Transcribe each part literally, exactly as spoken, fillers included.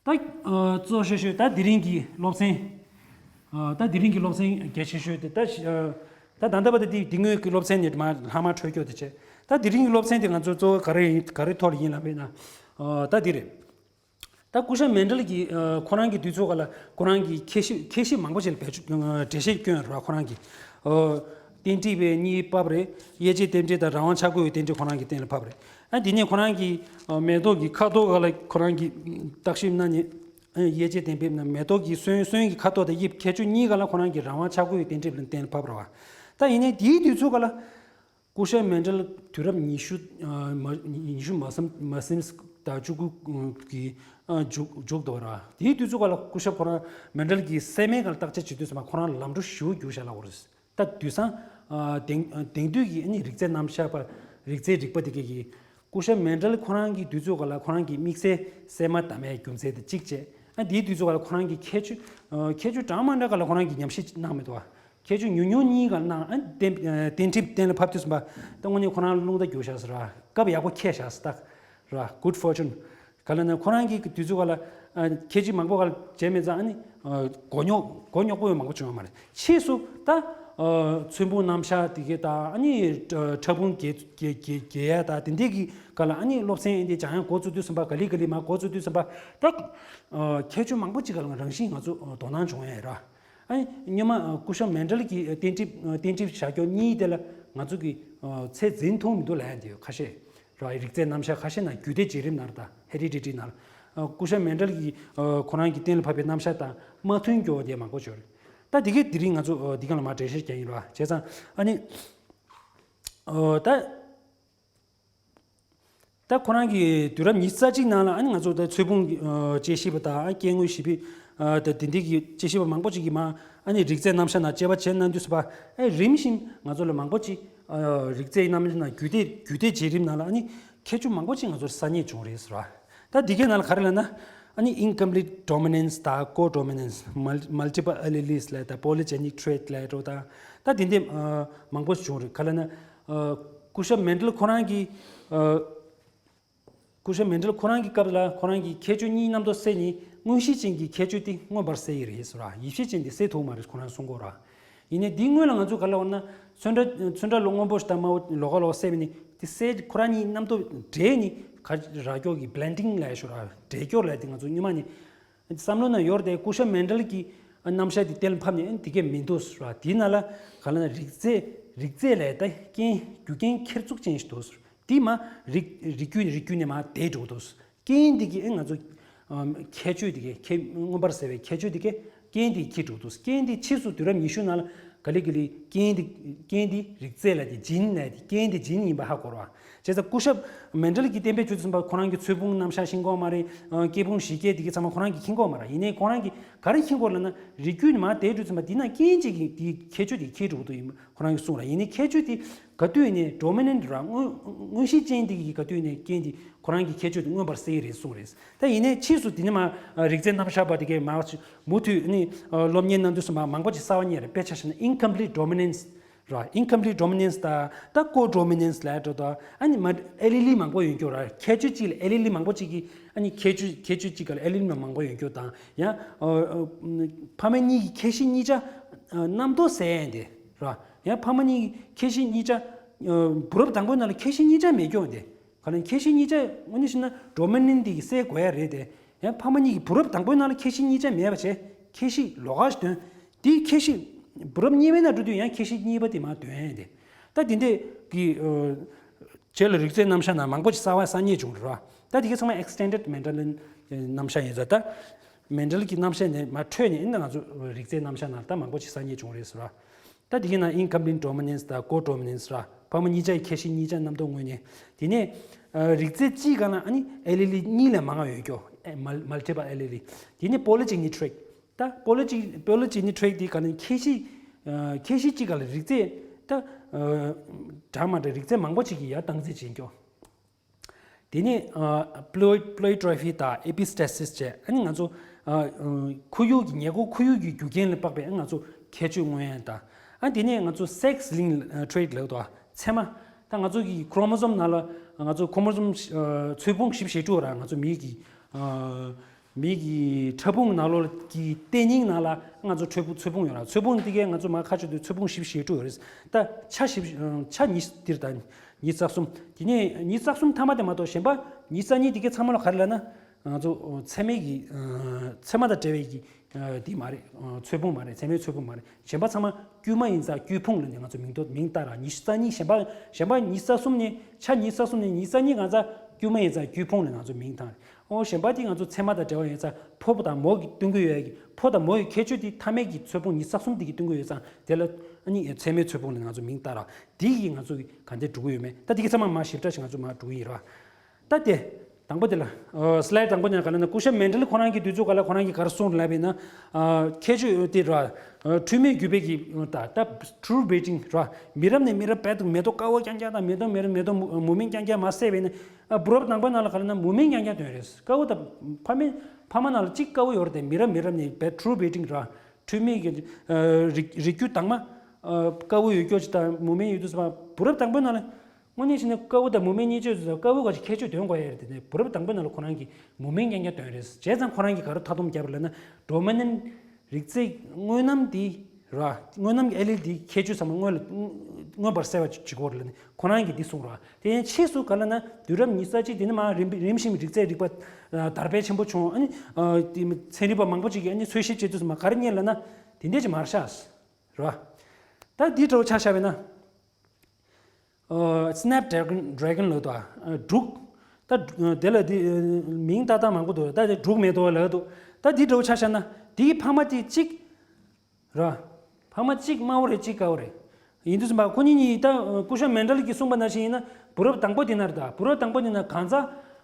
ད་གཙོ་ཆེ་ཤོས་ད་དེ་རིང་གི་སློབ་ཚན། ད་དེ་རིང་གི་སློབ་ཚན་གལ་ཆེ་ཤོས་དེ་ད་ད་ད་ལྟ་བར་དུ་དེ་དེ་སྔོན་གྱི་སློབ་ཚན་ནས་མ་ལྷག་མ་འཕྲོས་སྐྱོད་དེ་བྱས། ད་དེ་རིང་གི་སློབ་ཚན་དེ་ང་ཚོ་གཙོ་བོ་ག་རེ་ཡིན་ག་རེ་ཐོག་ལ་ཡིན་ལབ་པ་ཡིན་ན། ད་འདི་རེད། ད་སྐུ་ཞབས་མན་ཌལ་གྱིས་ཁོ་རང་གི་དུས་ཚོད་སྐབས་ལ་ཁོ་རང་གི་མཁས་གཤིས་མཁས་གཤིས་མང་པོ་ཞིག་ལ་བེད་སྤྱོད་འགྲེལ་བཤད་བསྐྱོན་ར་ཁོ་རང་གིས། རྟེན་འབྲེལ་བའི་གཉིས་ཕབ་རེད། དབྱེ་འབྱེད་རྟེན་འབྲེལ་དང་རང་དབང་ཆ་བགོས་པའི་རྟེན་འབྲེལ་ཁོ་རང་གིས་གཏན་ལ་ཕབ་རེད། ཨ་འདི་ནས་ཁོ་རང་གིས་མེ་ཏོག་གི་ཁ་དོག་སྐབས་ལ་ཁོ་རང་གིས་བརྟག་ཞིབ་གནང་ནས། དབྱེ་འབྱེད་གཏན་འབེབས་ན་མེ་ཏོག་གི་སོན་སོན་གྱི་ཁ་དོག་དང་དབྱིབས་ཁྱད་ཆོས་གཉིས་སྐབས་ལ་ཁོ་རང་གིས་རང་དབང་ཆ་བགོས་པའི་རྟེན་འབྲེལ་ལ་གཏན་ལ་ཕབ་ར་བ། ད་ཡིན་ནའི་དེའི་དུས་ཚོད་སྐབས་ལ། སྐུ་ཞབས་མན་ཌལ་དུས་རབས་ཉི་ཤུ་ཉི་ཤུ་མ་ཟིན་མ་ཟིན་དང་བཅུ་དགུ་གི་མཇུག་མཇུག་ཏུ་ར། དེའི་དུས་ཚོད་སྐབས་ལ་སྐུ་ཞབས་ཁོ་རང་མན་ཌལ་གྱི་སད་སྨད་སྐབས་ལ་བརྟག་དཔྱད་བྱེད་དུས་ཙམ་པ་ཁོ་རང་ལམ་འགྲོ་ཞེ་པོ་བརྒྱུད་བཞག་ལབ་དགོས་རེད། ད་དུས་སང་དེང་དེང་དུས་ཀྱི་ཨ་ནི་རིག་རྩལ་རྣམ་གཞག་པ་རིག་རྩལ་རིག་པ་དེ་གས་ཀྱིས་སྐུ་ཞབས་མན་ཌལ་ཁོ་རང་གི་དུས་ཚོད་སྐབས་ལ་ཁོ་རང་གི་དམིགས་བསལ་སད་སྨད་བདག་མེད་རྒྱུ་མཚན་དེ་གཅིག་བྱས། ཨ་དེའི་དུས་ཚོད་སྐབས་ལ་ཁོ་རང་གི་ཁྱད་ཆོས་ཁྱད་ཆོས་འདྲ་མི་འདྲ་སྐབས་ལ་ཁོ་རང་གི་ཉམས་ཞིབ་གནང་མི་འདུག་བ། ཁྱད་ཆོས་ཉུང་ཉུང་གཉིས་ཀ་གནང་། ཨ་གཏན་གཏན་ཁྲིམས་གཏན་ལ་ཕབ་དུས་ཙམ་པ་ད་དངོས་གནས་ཁོ་རང་རླུང་རྟ་རྒྱུག་བཞག་ཟེར་ར། སྐབས་ཡག་པོ་འཁེལ་བཞག་ཟེར་ད་ར། Good fortune། ག་ལ་ན་ཁོ་རང་གི་དུས་ཚོད་སྐབས་ལ་ཨ་ཁྱད་ཆོས་མང་པོ་སྐབས་ལ་བྱས་མེད་ཙང་ཨ་ནི་མགོ་རྙོག་མགོ་རྙོག་པོ་མང་པོ་བྱུང་བ་མ་རེད། ཕྱིས་སུ་ད་ཚོས་ཕུང་རྣམ་གཞག་དེ་གས་ད་ཨ་ནི་ཕྲ་ཕུང་རྒྱས་རྒྱས་རྒྱས་ཡ་ད་དེ་འདྲས་ཀྱི་སྐབས་ལ་ཨ་ནི་སློབ་ཚན་ཨེ་འདི་སྦྱང་ཡ་འགོ་བཙུགས་དུས་ཙམ་པ་ག་ལེ་ག་ལེ་མ་འགོ་བཙུགས་དུས་ཙམ་པ་ད་ཁྱད་ཆོས་མང་པོ་ཅིག་སྐབས་ལ་རང་བཞིན་ང་ཚོ་དོ་སྣང་བྱུང་ཡ་ར། ཨ་ནི་སྔོན་མ་སྐུ་ཞབས་མན་ཌལ་གྱི་རྟེན་འབྲེལ་རྟེན་འབྲེལ་བཞག་རྒྱུ་གཉིས་དེ་ལ་ང་ཚོ་གི་ཚད་འཛིན་ཐུབ་མི་འདུག་ལབ་ཡ་འདི་ཡོད་ཁ་ཤས་ར། རིག་རྩལ་རྣམ་གཞག་ཁ་ཤས་ནང་རྒྱུད་སྡེ་བརྗེ་རིམ་ནང་ད་ཧེ་རི་ཌི་ཊི་ནང་སྐུ་ཞབས་མན་ཌལ་གྱིས་ཁོ་རང་གི་གཏན་ལ་ཕབ་པའི་རྣམ་གཞག་དང་མ་མཐུན་རྒྱུ་དེ་མང་པོ་ཡོད་རེད། ད་དེ་གས་དེ་རིང་ང་ཚོ་འདི་ག་ལ་མ་འགྲེལ་བཤད་རྒྱག་ཡིན་ར། བྱས་ཙང་ཨ་ནི་ད། ད་ཁོ་རང་གི་དུས་རབས་ཉི་ཤུ་རྩ་གཅིག་ནང་ལ་ཨ་ནི་ང་ཚོ་ད་ཚོས་ཕུང་དཔྱད་ཞིབ་པ་དང་སྐྱེ་དངོས་ཞིབ་པའི་ད་དེ་འདྲའི་གི་དཔྱད་ཞིབ་པ་མང་པོ་ཅིག་གིས་མ་ཨ་ནི་རིག་རྩལ་རྣམ་གཞག་ནང་དཔྱད་པ་བྱས་གནང་དུས་ཙམ་པ་ཨ་རིམ་བཞིན་ང་ཚོ་ལ་མང་པོ་ཅིག་རིག་རྩལ་རྣམ་གཞག་ནང་རྒྱུད་སྡེ་རྒྱུད་སྡེ་བརྗེ་རིམ་ནང་ལ་ཨ་ནི་ཁྱད་ཆོས་མང་པོ་ཅིག་ང་ཚོར་གསར་རྙེད་བྱུང་རེད་ཟེར་བ། ད་འདི་གའི་ནང་ལ་ག་རེ་ལབ་ན། ཨ་ནི་incomplete dominance དང་codominance, multiple alleles ལབ་དང་polygenic trait ལབ་འགྲོ་དང་། ད་དེ་འདྲ་མང་པོ་བྱུང་རེད། ག་ལབ་ན། སྐུ་ཞབས་མན་ཌལ་ཁོ་རང་གི་སྐུ་ཞབས་མན་ཌལ་ཁོ་རང་གི་སྐབས་ལ་ཁོ་རང་གི་ཁྱད་ཆོས་གཉིས་རྣམ་རྟོག་གསལ་ནས་མངོན་ཤེས་ཅན་གྱི་ཁྱད་ཆོས་དེ་མངོན་པར་གསལ་ཡི་རེད་ཟེར་བ། ཡིད་ཆེས་ཅན་དེ་གསལ་ཐུབ་མ་རེད་ཁོ་རང་གསུང་གོ་ར། ཡིན་ནའི་འདིའི་སྔོན་ལ་ང་ཚོ་ག་ལ་བར་ན་ཚོན་ཁྲ་ཚོན་ཁྲ་ལོ་སྔོན་པོ་ཞིག་དང་དམར་པོ་ལོགས་ཀ་ལོགས་གསལ་བ་ནི་དེ་གསལ་ཁོ་རང་གཉིས་རྣམ་རྟོག་འདྲེས་ནི་ག་ར་སྐྱོག་གི་blending ལབ་ཤོག་ར། འདྲེས་སྐྱོག་ལབ་དེ་ང་ཚོ་སྔོན་མ་ནི་བསམ་བློ་ན་ཡོད་རེད་དེ་སྐུ་ཞབས་མན་ཌལ་གྱི་རྣམ་གཞག་དེ་གཏན་ལ་ཕབ་ནས་དེ་གས་མི་འདུག་ཟེར་བ། དེའི་ནང་ལ་ག་ལ་ན་རིག་རྩལ་རིག་རྩལ་ལས་ད་རྐྱེན་རྒྱུ་རྐྱེན་འཁྱེར་ཚུགས་ཅན་ཞིག་འདུག་ཟེར། དེ་མ་རིག་རིགས་རྒྱུད་རིགས་རྒྱུད་ནས་མ་དེ་འགྲོ་འདུག་ཟེར། རྐྱེན་འདི་གིས་ང་ཚོ་ཁྱད་ཆོས་འདི་གས་ཁྱད་མངོན་པར་གསལ་བའི་ཁྱད་ཆོས་འདི་གས་རྐྱེན་འདི་ཁྱེར་འགྲོ་འདུག་རྐྱེན་འདི་ཕྱིས་སུ་དུས་རབས་ཉི་ཤུ་ནང་ལ་ག་ལེ་ག་ལེ་རྐྱེན་འདི་རྐྱེན་འདི་རིག་རྩལ་ལ་དེ་ཇིན་ལ་དེ་རྐྱེན་འདི་ཇིན་ཡིན་པ་ཧ་གོ་ར། བྱས་ཙང་སྐུ་ཞབས་མན་ཌལ་གྱིས་གཏན་འབེབས་བྱས་ཙམ་པ་ཁོ་རང་གི་ཚོས་ཕུང་རྣམ་གཞག་ཤེས་ཀྱི་ཡོད་མ་རེད། སྐྱེ་ཕུང་གཞི་སྐྱེ་འདི་གས་ཚང་མ་ཁོ་རང་གིས་མཁྱེན་གྱི་ཡོད་མ་རེད། ཡིན་ནའི་ཁོ་རང་གིས་ག་རེ་མཁྱེན་གྱི་ཡོད་ལབ་ན་རིགས་རྒྱུད་ནས་མ་དེ་འགྲོ་ཙམ་པ་འདི་ན་རྐྱེན་གཅིག་གིས་དེའི་ཁྱད་ཆོས་དེ་ཁྱེར་འགྲོ་གི་འདུག་ཡིན་ཁོ་རང་གིས་གསུངས་ར། ཡིན་ནའི་ཁྱད་ཆོས་དེ་ག་དུས་ནས་dominant ར་མངོན་མངོན་ཤེས་ཅན་དེ་གིས་ག་དུས་ནས་རྐྱེན་དེ་ཁོ་རང་གི་ཁྱད་ཆོས་དེ་མངོན་པར་གསལ་གྱི་རེད་གསུངས་རེད། ད་ཡིན་ནའི་ཕྱིས་སུ་དེ་ནས་མ་རིག་རྩལ་རྣམ་གཞག་པ་དེ་གས་མ་མུ་མཐུད་ནི་སློབ་གཉེར་གནང་དུས་སུ་མ་མང་པོ་ཅིག་གསར་པ་རྙེད་རེད། དཔེ་ཆ་བཞག་ན་incomplete dominance ར། Incomplete dominance དང་ད་codominance ལབ་འགྲོ་དང་ཨ་ནི་མ་allele མང་པོ་ཡོད་རྒྱུ་ར། ཁྱད་ཆོས་གཅིག་ལ་allele མང་པོ་ཅིག་གི་ཨ་ནི་ཁྱད་ཆོས་ཁྱད་ཆོས་གཅིག་ག་ལ་allele མང་པོ་ཡོད་རྒྱུ་དང་ཡང་ཕ་མ་གཉིས་ཀྱི་ཁྱད་གཤིས་གཉིས་ཆ་རྣམ་རྟོག་གསལ་ཡ་དེ་ར། ཡང་ཕ་མ་གཉིས་ཀྱི་ཁྱད་གཤིས་གཉིས་ཆ་བུ་རབས་དང་པོའི་ནང་ལ་ཁྱད་གཤིས་གཉིས་ཆ་མེད་རྒྱུ་དེ། ག་ལ་ཁྱད་གཤིས་གཉིས་ཆ་དངོས་གནས་བཤད་ན་dominant དེ་གིས་གསལ་དགོས་ཡ་རེད་དེ། ཡང་ཕ་མ་གཉིས་ཀྱི་བུ་རབས་དང་པོའི་ནང་ལ་ཁྱད་གཤིས་གཉིས་ཆ་མེད་པ་བྱས་ཁྱད་གཤིས་ལོགས་ཀ་ཞིག་འདོན། དེའི་ཁྱད་གཤིས་བུ་རབས་གཉིས་པའི་ནང་འགྲོ་དུས་ཡང་ཁྱད་གཤིས་གཉིས་པ་དེ་མར་འདོན་ཡ་དེ། ད་དེ་འདྲས་ཀྱི་རྗེས་ལ་རིག་རྩལ་རྣམ་གཞག་ནང་མང་པོ་ཞིག་གསར་པ་གསར་རྙེད་བྱུང་རེད་བ། ད་དེ་ག་ཚང་མ་extended Mendelian རྣམ་གཞག་ཡིན་ཟེར། ད་Mendel གྱི་རྣམ་གཞག་ནས་མར་འཕྲོས་ནས་ཨིན་ད་ང་ཚོ་རིག་རྩལ་རྣམ་གཞག་ནང་ད་མང་པོ་ཞིག་གསར་རྙེད་བྱུང་རེད་ཟེར་བ། ད་དེ་གའི་ནང་incomplete dominance དང་codominance ར། ཕ་མ་གཉིས་ཆ་ཡི་ཁྱད་གཤིས་གཉིས་ཆ་རྣམ་རྟོག་དངོས་གནས། དེ་ནས་རིག་རྩལ་གཅིག་ག་ལ་ཨ་ནི་allele གཉིས་ལས་མང་བ་ཡོད་རྒྱུ། multiple allele། དེ་ནས་polygenic trait ད་polygenic polygenic trait དེ་ག་ལ་ཁྱད་གཤིས་ཁྱད་གཤིས་གཅིག་ག་ལ་རིག་རྩལ་ད་འདྲ་མ་འདྲ་རིག་རྩལ་མང་པོ་ཅིག་གིས་ཡར་སྟངས་འཛིན་བྱེད་རྒྱུ། དེ་ནས་ploid ploidiopathy དང་epistaxis བཅས་ཨ་ནི་ང་ཚོ་ཁོར་ཡུག་གི་ཉེ་འཁོར་ཁོར་ཡུག་གི་རྒྱུ་རྐྱེན་ལ་དཔག་པའི་ང་ཚོ་ཁྱད་ཆོས་མངོན་ཡ་དང་། ཨ་དེ་ནས་ང་ཚོ་sex linked trait ལབ་དོ་མཚན་མ། ད་ང་ཚོ་གི་chromosome ནང་ལ་ང་ཚོ་chromosome ཚོས་ཕུང་བཞི་བཅུ་ཞེ་དྲུག་ར་ང་ཚོ་མི་གི་ མི་གི་ཕྲ་ཕུང་ནང་ལོགས་ཀྱི་ལྟེ་སྙིང་ནང་ལ་ང་ཚོ་ཕྲ་ཕུང་ཚོས་ཕུང་ཡོད་ར། ཚོས་ཕུང་དེ་གས་ང་ཚོ་མར་ཁ་ཕྱོགས་དུས་ཚོས་ཕུང་བཞི་བཅུ་ཞེ་དྲུག་ཡོད་རེད། ད་ཆ་བཞི་བཅུ་ཆ་ཉི་ཤུ་འདིར་ད་ཉི་ཤུ་རྩ་གསུམ། དེ་ནས་ཉི་ཤུ་རྩ་གསུམ་མཐའ་མ་དེ་མ་གཏོགས་གཞན་པ་ཉི་ཤུ་རྩ་གཉིས་དེ་གས་ཚང་མ་ལ་ག་རེ་ལབ་ན། ང་ཚོ་ཚད་མའི་གི་ཚད་མ་དང་འབྲེལ་བའི་གི་འདི་མ་རེད། ཚོས་ཕུང་མ་རེད། ཚད་མའི་ཚོས་ཕུང་མ་རེད། གཞན་པ་ཚང་མ་དཀྱུས་མ་ཡིན་ཙང་དཀྱུས་ཕུང་ལབ་ནས་ང་ཚོ་མིང་ཐོ་མིང་བཏགས་ར། ཉི་ཤུ་རྩ་གཉིས་གཞན་པ་གཞན་པ་ཉི་ཤུ་རྩ་གསུམ་ནས་ཆ་ཉི་ཤུ་རྩ་གསུམ་ནས་ཉི་ཤུ་རྩ་གཉིས་གང་ཚ་དཀྱུས་མ་ཡིན་ཙང་དཀྱུས་ཕུང་ལབ་ང་ཚོ་མིང་བཏགས་རེད། ཨོ་གཞན་པ་དེ་ང་ཚོ་ཚད་མ་དང་འབྲེལ་བ་ཡིན་ཙང་ཕོ་དང་མོ་གི་སྟོན་གྱི་ཡོད་ཀྱི། ཕོ་དང་མོ་ཡི་ཁྱད་ཆོས་དེ་མཐའ་མའི་གི་ཚོས་ཕུང་ཉི་ཤུ་རྩ་གསུམ་དེ་གི་སྟོན་གྱི་ཡོད་ཙང་དེ་ལ་ཨ་ནི་ཚད་མའི་ཚོས་ཕུང་ལབ་ང་ཚོ་མིང་བཏགས་ར། དེ་གི་ང་ཚོ་གི་ག་འདྲ་འགྲོ་གི་ཡོད་མེད་ད་དེ་གི་ཚང་མ་མ་ཞིབ་ཕྲ་ཞིག་ང་ཚོ་མ་འགྲོ་གི་ཡིན་ར། ད་དེ། དང་པོ་དེ་ལ། ཨ་སི་ལའིཌ་དང་པོ་དེ་ལ་ག་ལབ་ན་སྐུ་ཞབས་མན་ཌལ་ཁོ་རང་གིས་དུས་ཚོད་ག་ལ་ཁོ་རང་གིས་ག་རེ་གསུངས་ལབ་པ་ཡིན་ན། ཨ་ཁྱད་ཆོས་དེ་ར། ཨ་འཁྲུལ་མེད་བརྒྱུད་པའི་གི་ད་ད་ཊུ་རུ་བེ་ཊིང་ར། མི་རབས་ནས་མི་རབས་བར་དུ་མེ་ཏོག་དཀར་པོ་རྐྱང་རྐྱང་དང་མེ་ཏོག་མེ་རབས་མེ་ཏོག་མུ་མུ་མེན་རྐྱང་རྐྱང་མ་བསད་པ་ཡིན་ན། ཨ་བུ་རབས་དང་པོའི་ནང་ལ་ག་ལབ་ན་མུ་མེན་རྐྱང་རྐྱང་ཐོན་རེད། དཀར་པོ་དང་ཕ་མེ་ཕ་མ་ནང་ལ་གཅིག་དཀར་པོ་ཡོད་རེད་དེ། མི་རབས་མི་རབས་ནས་བར་ཊུ་རུ་བེ་ཊིང་ར། འཁྲུལ་མེད་ཀྱི་ཨ་རིགས་རིགས་རྒྱུད་དྭངས་མ་ཨ་དཀར་པོ་ཡོད་རྒྱུ་ཅིག་དང་མུ་མེན་ཡོད་དུས་ཙམ་པ་བུ་རབས་དང་པོའི་ནང་ལ། དངོས་གནས་བྱས་ན་དཀར་པོ་དང་མུ་མེན་གཉིས་ཆོས་སུ་དཀར་པོ་ག་ཅིག་ཁྱད་ཆོས་འདོན་དགོས་ཡ་རེད་དེ་ནས་བུ་རབས་དང་པོའི་ནང་ལ་ཁོ་རང་གིས་མུ་མེན་རྐྱང་རྐྱང་འདོན་རེད། བྱས་ཙང་ཁོ་རང་གིས་ག་རེ་མཐའ་སྡོམ་བརྒྱབ་པ་ལབ་ན་ཌོ་མི་ནན་རིགས་རྫས་དངོས་རྣམ་འདི་ར། དངོས་རྣམ་གྱི་ཨེ་ལི་འདིའི་ཁྱད་ཆོས་ཚང་མ་མངོན་ལ་མངོན་པར་གསལ་བ་བྱེད་དགོས་རེད་ལབ་ནས་ཁོ་རང་གིས་འདི་གསུངས་ར། དེ་ཡང་ཕྱིས་སུ་ག་ལབ་ན་དུས་རབས་ཉི་ཤུ་རྩ་གཅིག་དེ་ནས་མར་རིམ་རིམ་བཞིན་རིགས་རྫས་རིག་པ་དར་སྤེལ་ཆེན་པོ་བྱུང་། ཨ་ནི་ཨ་དེ་ཚན་རིག་པ་མང་པོ་ཅིག་གིས་ཨ་ནི་འཚོལ་ཞིབ་བྱེད་དུས་ཙམ་པ་ག་རེ་རྙེད་ལབ་ན་དེ་འདྲས་ཅིག་མར་ཤག་ར། ད་འདི་འདྲ་བོ་ཆ་བཞག་པ་ཡིན་ན། ཨ་སི་ནེབ་ཌེ་གོན་ལབ་འདུག་ཨ་འབྲུག་ད་དེ་ལ་དེ་མིང་ཏག་ཏག་མང་པོ་འདུག་ད་དེ་འབྲུག་མེ་ཏོག་ལབ་འདུག་ད་འདི་འདྲ་བོ་ཆ་བཞག་ན་དེའི་ཕ་མ་དེ་གཅིག་ར། ཕ་མ་གཅིག་དམར་པོ་རེད། གཅིག་དཀར་པོ་རེད། ཡིན་དུས་ཙམ་པ་ཁོ་གཉིས་གཉིས་ད་སྐུ་ཞབས་མན་ཌལ་གྱིས་གསུངས་པ་ནང་བཞིན་ཡིན་ན་བུ་རབས་དང་པོ་དེ་ན་རེད། ད་བུ་རབས་དང་པོ་དེ་ན་གང་ཚ་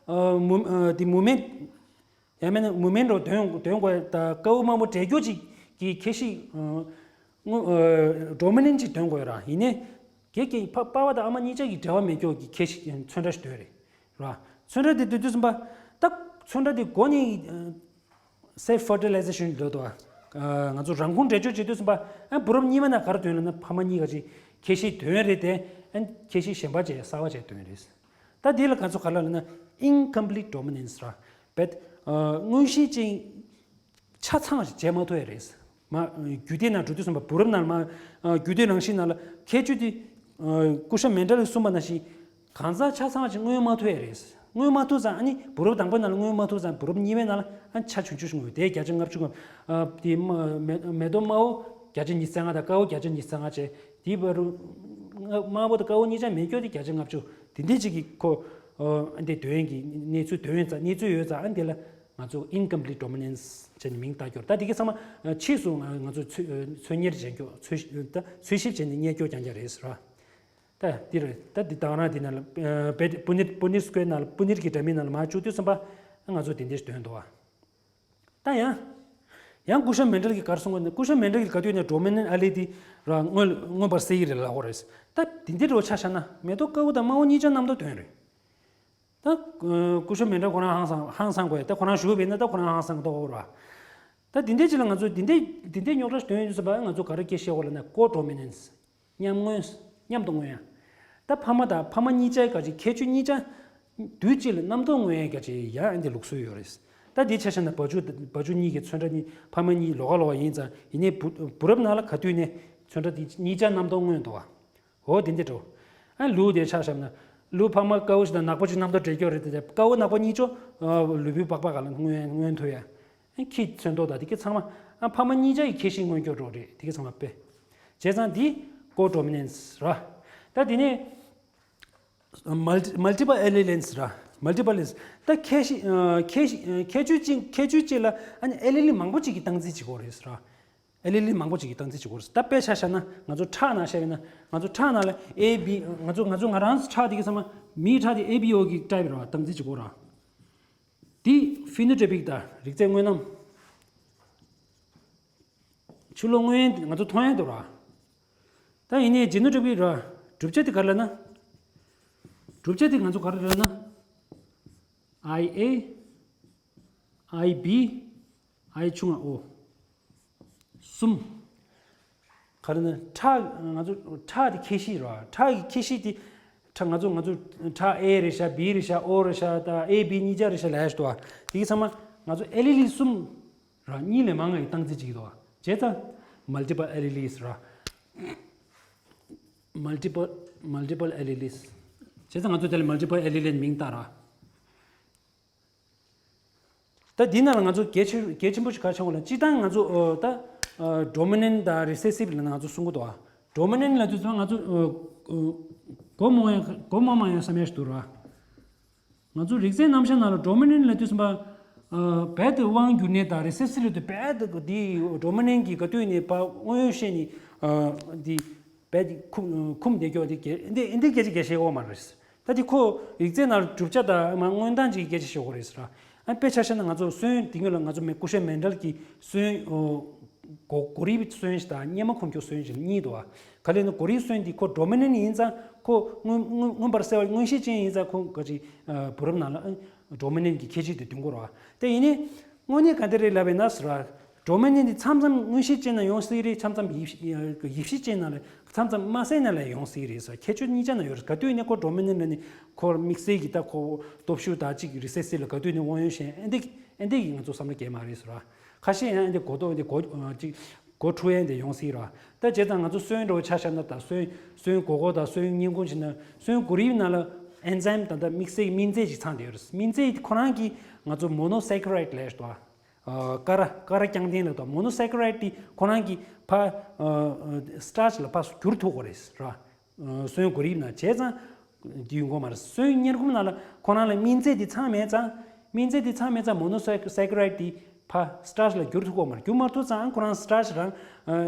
ཨ་མུ་ཨ་དེ་མུ་མེན། ཡང་མིན་ན་མུ་མེན་འགྲོ་དོན་དོན་དགོས་ད་དཀར་པོ་དམར་པོ་འདྲེས་རྒྱུ་ཅིག་གི་ཁྱད་གཤིས། ཨ་དངོས་ཨ་ཌོ་མི་ནན་ཅིག་དོན་དགོས་ར། ཡིན་ནའི་གེ་གེ་ཕ་པ་ཕ་དང་ཨ་མ་གཉིས་ཆ་གི་འབྲེལ་བ་མེད་རྒྱུ་གི་ཁྱད་གཤིས་ཚོན་ཁྲ་ཞིག་འདོན་རེད་ར། ཚོན་ཁྲ་དེ་འདོན་དུས་ཙམ་པ་ད་ཚོན་ཁྲ་དེ་མགོ་ནས་སེལ་ཕར་ཊི་ལའི་ཟེ་ཤན་འདོད་དོ། ང་ཚོ་རང་ཁུངས་འདྲེས་སྦྱོར་བྱེད་དུས་ཙམ་པ་ཨ་བུ་རབས་གཉིས་པ་ན་ག་རེ་འདོན་ལབ་ན་ཕ་མ་གཉིས་ཀ་ཅིག་ཁྱད་གཤིས་འདོན་རེད་དེ། ཨ་ཁྱད་གཤིས་གཞན་པ་བྱས་གསར་པ་བྱས་འདོན་རེད། ད་འདི་ལ་ང་ཚོ་ག་ལ་ལབ་ན་incomplete dominance ར། བེད་དངོས་གཞི་ཅན་ཆ་ཚང་ཞིག་བྱེད་མ་ཐུབ་ཡ་རེད། མ་རྒྱུད་སྡེ་ནང་འགྲོ་དུས་ཙམ་པ་བུ་རབས་ནང་མ་རྒྱུད་སྡེ་རང་བཞིན་ནང་ལ་ཁྱད་ཆོས་དེ་སྐུ་ཞབས་མན་ཌལ་གསུངས་པ་ནང་བཞིན་གང་ཟག་ཆ་ཚང་ཞིག་མངོན་མ་ཐུབ་ཡ་རེད། མངོན་མ་ཐུབ་ཙང་ཨ་ནི་བུ་རབས་དང་པོའི་ནང་ལ་མངོན་མ་ཐུབ་ཙང་བུ་རབས་གཉིས་པའི་ནང་ལ་ཨ་ཆ་ཆུང་ཆུང་ཞིག་མངོན། དེ་བརྒྱ་ཆ་ལྔ་བཅུ་ང་དེ་མ་མེ་མེ་ཏོག་དམར་པོ་བརྒྱ་ཆ་ཉི་ཤུ་རྩ་ལྔ་དང་དཀར་པོ་བརྒྱ་ཆ་ཉི་ཤུ་རྩ་ལྔ་བྱས། དེའི་བར་དུ་དམར་པོ་དང་དཀར་པོ་གཉིས་ཆ་མེད་རྒྱུ་དེ་བརྒྱ་ཆ་ལྔ་བཅུ། དེ་འདྲས་ཅིག་གི་ཁོ་ཨ་འདི་འདོན་གྱི་གནས་ཚུལ་འདོན་ཡོད་ཙང་གནས་ཚུལ་ཡོད་ཙང་ཨ་འདི་ལ་ང་ཚོ་incomplete dominance བྱས་ནས་མིང་བཏགས་རྒྱུ་རེད། ད་དེ་གི་ཚང་མ་ཕྱིས་སུ་ང་ང་ཚོ་ཚོད་ཚོད་གཉེར་བྱེད་རྒྱུ་ཚོད་ད་འཚོལ་ཞིབ་བྱས་ནས་རྙེད་རྒྱུ་རྐྱང་རྐྱང་རེད་ཟེར་བ། ད་འདི་རེད། ད་འདི་དང་རང་འདི་ནང་ལ་ཨ་བེད་པུ་ནིར་པུ་ནིར་སྐོར་ནང་ལ་པུ་ནིར་གྱི་འདྲ་མིན་ནང་ལ་མར་བཅུག་དུས་ཙམ་པ་ང་ཚོ་དེ་འདྲས་འདོན་འདུག་བ། ད་ཡང་། ཡང་སྐུ་ཞབས་མན་ཌལ་གྱིས་ག་རེ་གསུངས་པ་ནི་སྐུ་ཞབས་མན་ཌལ་གྱིས་ག་དུས་ནས་ཌོ་མི་ནན་ཨེ་ལི་འདི་ར་མངོན་མངོན་པར་གསལ་གྱི་རེད་ལབ་ཀྱི་རེད། ད་དེ་འདི་འདྲ་བོ་ཆ་བཞག་ན་མེ་ཏོག་དཀར་པོ་དང་དམར་པོ་གཉིས་ཆ་རྣམ་རྟོག་དོན་རེད། ད་སྐུ་ཞབས་མན་ཌལ་ཁོ་རང་ཧང་སང་ཧང་སང་དགོས་ཡ། ད་ཁོ་རང་ཞུ་བ་ཡིན་ན་ད་ཁོ་རང་ཧང་སང་དགོས་རེད། ད་དེ་འདྲའི་ཅིག་ལ་ང་ཚོས་དེ་འདྲའི་དེ་འདྲའི་རྙོག་དྲ་ཞིག་དོན་ཡོད་ཟེར་བ་ང་ཚོ་ག་རེ་སྐད་བཤད་དགོས་ལབ་ན་ཀོ་ཌོ་མི་ནན་སི། མཉམ་མངོན། མཉམ་དུ་མངོན་ཡ། ད་ཕ་མ་དང་ཕ་མ་གཉིས་ཆའི་སྐད་ཆ་ཁྱད་ཆོས་གཉིས་ཆ། དུས་གཅིག་ལ་རྣམ་རྟོག་མངོན་ཡ་སྐད་ཆ་ཡང་འདི་ལུགས་སྲོལ་ཡོད་རེད། ད་འདི་ཆ་བཞག་ན་བ་ཕྱུགས་བ་ཕྱུགས་གཉིས་ཀྱི་ཚོན་ཁྲ་གཉིས་ཕ་མ་གཉིས་ལོགས་ཀ་ལོགས་ཀ་ཡིན་ཙང་ཡིན་ནའི་བུ་བུ་རབས་ནང་ལ་ག་དུས་ནས་ཚོན་ཁྲ་དེ་གཉིས་ཆ་རྣམ་རྟོག་མངོན་འདུག་བ། འོ་དེ་འདྲ་འགྲོ། ཨ་ལུག་དེ་ཆ་བཞག་ན། ལུག་ཕ་མ་དཀར་པོ་ཞིག་དང་ནག་པོ་ཞིག་རྣམ་རྟོག་འདྲེས་ཀྱོག་རེད་དེ་དཀར་པོ་ནག་པོ་གཉིས་ཆ་ལུས་པོའི་པགས་པ་ག་ལ་མངོན་མངོན་ཐུབ་ཡ། ཁྱི་ཚོན་མདོག་དང་དེ་གི་ཚང་མ་ཨ་ཕ་མ་གཉིས་ཆ་ཡི་ཁྱད་གཤིས་མངོན་སྐྱོར་རོགས་རེད་དེ་གི་ཚང་མ་དཔེ། བྱས་ཙང་འདི་ཀོ་ཌོ་མི་ནན་སི་ར། ད་དེ་ནས་མལ་ཊི་མལ་ཊི་པལ་ཨེ་ལི་ལེན་སི་ར། མལ་ཊི་པལ་ལེན་སི་ད་ཁྱད་གཤིས་ཁྱད་གཤིས་ཁྱད་ཆོས་གཅིག་ཁྱད་ཆོས་གཅིག་ལ་ཨ་ནི་ཨེ་ལི་ལི་མང་པོ་གཅིག་གི་སྟངས་འཛིན་བྱེད་དགོས་རེད་སི་ར། ཨེ་ལི་ལི་མང་པོ་ཅིག་གི་སྟངས་འཛིན་བྱེད་དགོས་རེད། ད་དཔེ་ཆ་བཞག་ན་ང་ཚོ་ཁྲག་ནང་བཤད་པ་ཡིན་ན་ང་ཚོ་ཁྲག་ནང་ལ་ཨེ་བི་ང་ཚོ་ང་ཚོ་ང་རང་ཚོ་ཁྲག་དེ་གི་ཚང་མ་མིའི་ཁྲག་དེ་ཨེ་བི་ཨོ་གི་ཊའིབ་རེད་བ། སྟངས་འཛིན་བྱེད་དགོས་ར། དེ་ཕི་ནོ་ཊོ་པིག་དང་རིགས་རྫས་དངོས་རྣམས། ཕྱི་ལོགས་མངོན་ཡན་ང་ཚོ་མཐོང་ཡན་འདུག་ར། ད་ཡིན་ནའི་ཇི་ནོ་ཊོ་པིག་ར། གྲུབ་ཆ་དེ་ག་རེ་ལབ་ན། གྲུབ་ཆ་དེ་ང་ཚོ་ག་རེ་ལབ་ན། ཨའི་ཨེ། ཨའི་བི། ཨའི་ཆུང་ང་ཨོ། གསུམ། ག་རེ་ན་ཁྲག་ང་ཚོ་ཁྲག་དེ་ཁྱད་གཤིས་རེད་བ། ཁྲག་གི་ཁྱད་གཤིས་དེ་ཁྲག་ང་ཚོ་ང་ཚོ་ཁྲག་ཨེ་རེད་ཤག་བི་རེད་ཤག་ཨོ་རེད་ཤག་ད་ཨེ་བི་གཉིས་ཆ་རེད་ཤག་ལབ་ཡ་ཞིག་འདུག་བ། དེ་གི་ཚང་མ་ ང་ཚོ་ཨེ་ལི་ལི་གསུམ་ར། གཉིས་ལས་མང་བའི་སྟངས་འཛིན་བྱེད་ཀྱི་འདུག་བ། བྱས་ཙང་multiple alleles ར། multiple multiple alleles བྱས་ཙང་ང་ཚོ་དེ་ལ་multiple allele མིང་བཏགས་ར། ད་འདི་ནང་ལ་ང་ཚོ་གལ་ཆེ་གལ་ཆེན་པོ་ཞིག་ག་ཆགས་འོང་ལ། སྤྱིར་བཏང་ང་ཚོ་ཨོ་ད་ཨ་dominant དང་recessive ལབ་ན་ང་ཚོ་གསུང་གི་འདུག་ཨ། dominant ལབ་དུས་ཙམ་ང་ཚོ་ཨོ་ཨོ་གོ་མང་ཡང་གོ་མང་མང་ཡང་བསམ་ཡ་ཞིག་འདུག་ར། ང་ཚོ་རིག་རྩལ་རྣམ་གཞག་ནང་ལ་dominant ལབ་དུས་ཙམ་པ་ཨ་རྦད་དེ་དབང་བསྒྱུར་ནས་དང་recessive ལབ་དུས་རྦད་དེ་འདི་dominant གི་ག་དུས་ནས་ཕར་དབང་ཡོད་བཤད་ནས་ཨ་འདི་རྦད་དེ་ཁུམ་ཁུམ་བསྡད་ཀྱོག་འདི་གལ་འདི་འདི་སྐད་ཆ་གལ་ཆེ་བོ་མ་རེད། ད་དེ་ཁོ་རིག་རྩལ་ནང་གྲུབ་ཆ་དང་མ་མངོན་སྟངས་ཅིག་སྐད་ཆ་ཤོད་དགོས་རེད་ཟེར། ཨ་དཔེ་ཆ་བཞག་ན་ང་ཚོ་སོན་དེ་སྔོན་ལ་ང་ཚོ་མེ་ཀུ་ཤ་མེན་ཌལ་གྱི་སོན་ཨོ་གོ་གོ་རིམ་སོན་ཞིག་དང་སྙེ་མ་ཁུམ་ཁྱུ་སོན་ཞིག་གཉིས་འདུག་བ། ག་ལས་ན་གོ་རིམ་སོན་དེ་ཁོ་dominant ཡིན་ཙང་ཁོ་མངོན་མངོན་མངོན་པར་གསལ་བ་མངོན་ཤེས་ཅན་ཡིན་ཙང་ཁོ་ག་ཅིག་བུ་རམ་ནང་ལ་dominant གྱི་ཁྱད་ཆོས་དེ་འདོན་དགོས་རེད་བ། དེ་ཡིན་ནའི་དངོས་གནས་ག་འདྲ་རེད་ལབ་པ་ཡིན་ན་ཟེར་བ། dominant འདི་མཚམས་མཚམས་མངོན་ཤེས་ཅན་ན་ཡོང་སྲིད་རེད། མཚམས་མཚམས་ཡིབ་ཡིབ་ཤེས་ཅན་ན་ལ་མཚམས་མཚམས་མ་གསལ་ན་ལ་ཡོང་སྲིད་རེད་ཟེར། ཁྱད་ཆོས་གཉིས་ཆ་ན་ཡོད་རེད། ག་དུས་ནས་ཁོ་dominant ལ་ནི་ཁོ་དམིགས་བསལ་གྱི་ད་ཁོ་སྟོབས་ཤུགས་དང་གཅིག་recessive ལ་ག་དུས་ནས་དབང་ཡོད་ཤེས་ཨེ་འདི་ཨེ་འདི་གི་ང་ཚོ་བསམ་བློ་སྐྱེལ་མ་རེད་ཟེར་བ། ཁ་ཤས་ཡང་ཨེ་འདི་གོ་རྟོགས་ཨེ་འདི་གོ་ཅིག་གོ་འཁྲུལ་ཡ་འདི་ཡོང་སྲིད་རེད་བ། ད་བྱས་ཙང་ང་ཚོ་སོན་འདྲ་བོ་ཆ་བཞག་ན་ད་སོན་སོན་གོ་གོ་དང་སོན་སྙིང་ཁུང་བྱས་ན་སོན་གོ་རིམ་ནང་ལ་enzyme དང་ད་དམིགས་བསལ་གྱི་སྨན་རྫས་ཅིག་ཚང་བསྡད་ཡོད་རེད། སྨན་རྫས་ཁོ་རང་གིས་ང་ཚོ་monosaccharide ལབ་ཡོད་རེད་བ། ཀ་ར་ཀ་ར་རྐྱང་ལྡན་ལ་དང་monosaccharide དེ་ཁོ་རང་གིས་ཕ་starch ལ་ཕ་བསྒྱུར་ཐུབ་ཀྱི་རེད་ར། སོན་གོ་རིམ་ན་བྱས་ཙང་དེ་ཡོང་གི་མ་རེད། སོན་མངལ་ཁུམ་ནང་ལ་ཁོ་རང་ལ་སྨན་རྫས་དེ་ཚང་མེད་ཙང་། སྨན་རྫས་དེ་ཚང་མེད་ཙང་monosaccharide དེ་ཕ་starch ལ་བསྒྱུར་ཐུབ་ཀྱི་མ་རེད། བསྒྱུར་མ་ཐུབ་ཙང་ཁོ་རང་starch རང་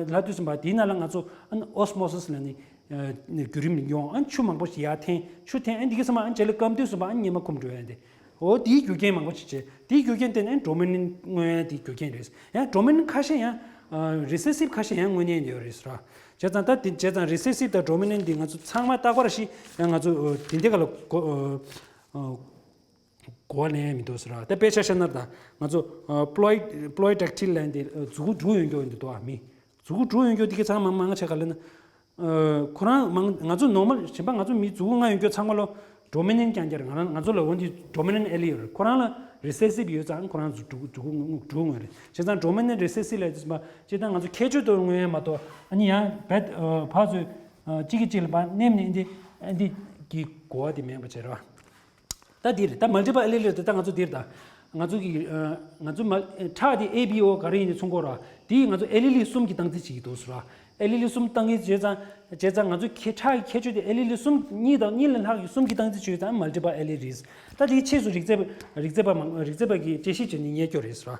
ལབ་དུས་ཙམ་པ་དེའི་ནང་ལ་ང་ཚོ་osmosis ལབ་ནི་བརྒྱུད་རིམ་ཡོང་། ཆུ་མང་པོ་ཞིག་ཡར་འཐེན། ཆུ་འཐེན་ཨ་འདི་ག་ཙམ་པ་ཨ་རྗེས་ལ་སྐམ་དུས་ཙམ་པ་ཨ་སྙེ་མ་ཁུམ་འགྲོ་ཡ་འདི། འོ་དེའི་རྒྱུ་རྐྱེན་མང་པོ་ཞིག་བྱས། དེའི་རྒྱུ་རྐྱེན་དེ་ནི་dominant མངོན་ཡ་དེའི་རྒྱུ་རྐྱེན་རེད། ཡང་dominant ཁ་ཤས་ཡང་recessive ཁ་ཤས་ཡང་མངོན་ཡ་ཡོད་རེད་ཟེར་བ། བྱས་ཙང་ད་དེ་བྱས་ཙང་recessive དང་dominant འདི་ང་ཚོ་ཚང་མ་རྟག་པར་ཞིག་ཡང་ང་ཚོ་དེ་འདྲ་ག་ལ་གོ་གོ་བ་ལེན་ཡ་མི་འདུག་ཟེར་བ། ད་དཔེ་ཆ་བཞག་ན་ད་ང་ཚོ་pleurotic pleurodactyl ལབ་འདི་མཛུ་གུ་དྲུག་ཡོད་རྒྱུ་འདི་འདུག་བ། མི་མཛུ་གུ་དྲུག་ཡོད་རྒྱུ་འདི་ག་ཚང་མ་མང་ཆེ་ག་ལ་ན། ཁོ་རང་མང་ང་ཚོ་normal གཞན་པ་ང་ཚོ་མི་མཛུ་གུ་ལྔ་ཡོད་རྒྱུ་ཚང་མ་ལོ་dominant རྐྱང་རྐྱང་རེད། ང་རང་ང་ཚོ་ལ་འོན་ཏེ་dominant allele ཡོད་རེད། ཁོ་རང་ལ་recessive ཡོད་ཙང་ཁོ་རང་ཚོ་དྲུག་དྲུག་དྲུག་ངོས་རེད། བྱས་ཙང་dominant recessive ལ་ཡོད་ཙམ་པ་སྤྱིར་བཏང་ང་ཚོ་ཁྱད་ཆོས་དུ་མངོན་ཡ་མ་གཏོགས་ཨ་ནི་ཡང་རྦད་ཕར་ཚུར་གཅིག་གིས་གཅིག་ལ་ཕར་མནན་ནས་འདི་འདི་གི་གོ་བ་དེ་མེད་པ་བྱས་རེད་བ། ད་འདིར་ད་multiple allele དེ་ད་ང་ཚོ་འདིར་ད་ང་ཚོ་གི་ང་ཚོ་མ་ཁྲག་དེ་A B O ག་རེ་ཡིན་ནས་མཚོན་གོ་ར། དེ་ང་ཚོ་allele གསུམ་གྱི་སྟངས་འཛིན་བྱེད་ཀྱི་འདུག་ཟེར་བ། allele གསུམ་སྟངས་འཛིན་བྱས་ཙང་བྱས་ཙང་ང་ཚོ་ཁྱེད་ཁྲག་གི་ཁྱད་ཆོས་དེ་allele གསུམ་གཉིས་དང་གཉིས་ལས་ལྷག་གི་གསུམ་གྱི་སྟངས་འཛིན་བྱས་ཙང་multiple allele རེད། ད་དེའི་ཕྱིས་སུ་རིག་རྩལ་པ་རིག་རྩལ་པ་མང་རིག་རྩལ་པ་གིས་དཔྱད་ཞིབ་བྱས་ནས་རྙེད་རྒྱུ་རེད་ཟེར་བ།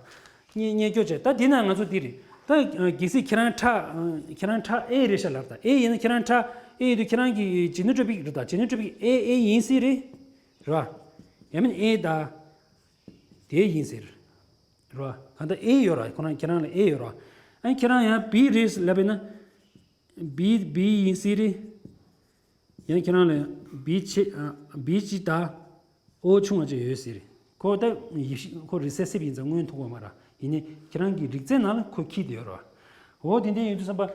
རྙེད་རྙེད་རྒྱུ་བྱས། ད་དེ་ན་ང་ཚོ་འདི་རེད། ད་གལ་སྲིད་ཁྱེད་རང་ཁྲག་ཁྱེད་རང་ཁྲག་A རེད་ཤག་ལབ། ད་A ཡིན་ན་ཁྱེད་རང་ཁྲག་A ཡིན་དུས་ཁྱེད་རང་གི་genotropic རེད། ད་genotropic A A ཡིན་སྲིད་རེད། རེད་བ། ཡང་མིན་A ད་དེ་ཡིན་ཟེར། རེད་བ། གང་ལྟར A ཡོད་ར། ཁོ་རང་ཁྱེད་རང་ལ་A ཡོད་ར། ཨ་ཁྱེད་རང་ཡང་B རེད་ལབ་པས་ན། B B ཡིན་སྲིད་རེད། ཡང་ཁྱེད་རང་ལ་B ཆེ་ཨ་B གཅིག་ད་O ཆུང་བ་ཅིག་ཡོད་ཟེར། ཁོ་ད་ཡིབ་ཤི་ཁོ་རི་སེ་སིབ་ཡིན་ཙང་མངོན་ཐུབ་པ་མ་ར། ཡིན་ནའི་ཁྱེད་རང་གི་རིག་རྩལ་ནང་ལ་ཁོ་འཁྱེར་བསྡད་ཡོད་ར། འོ་དེ་འདྲ་ཡིན་དུས་ཙམ་པ།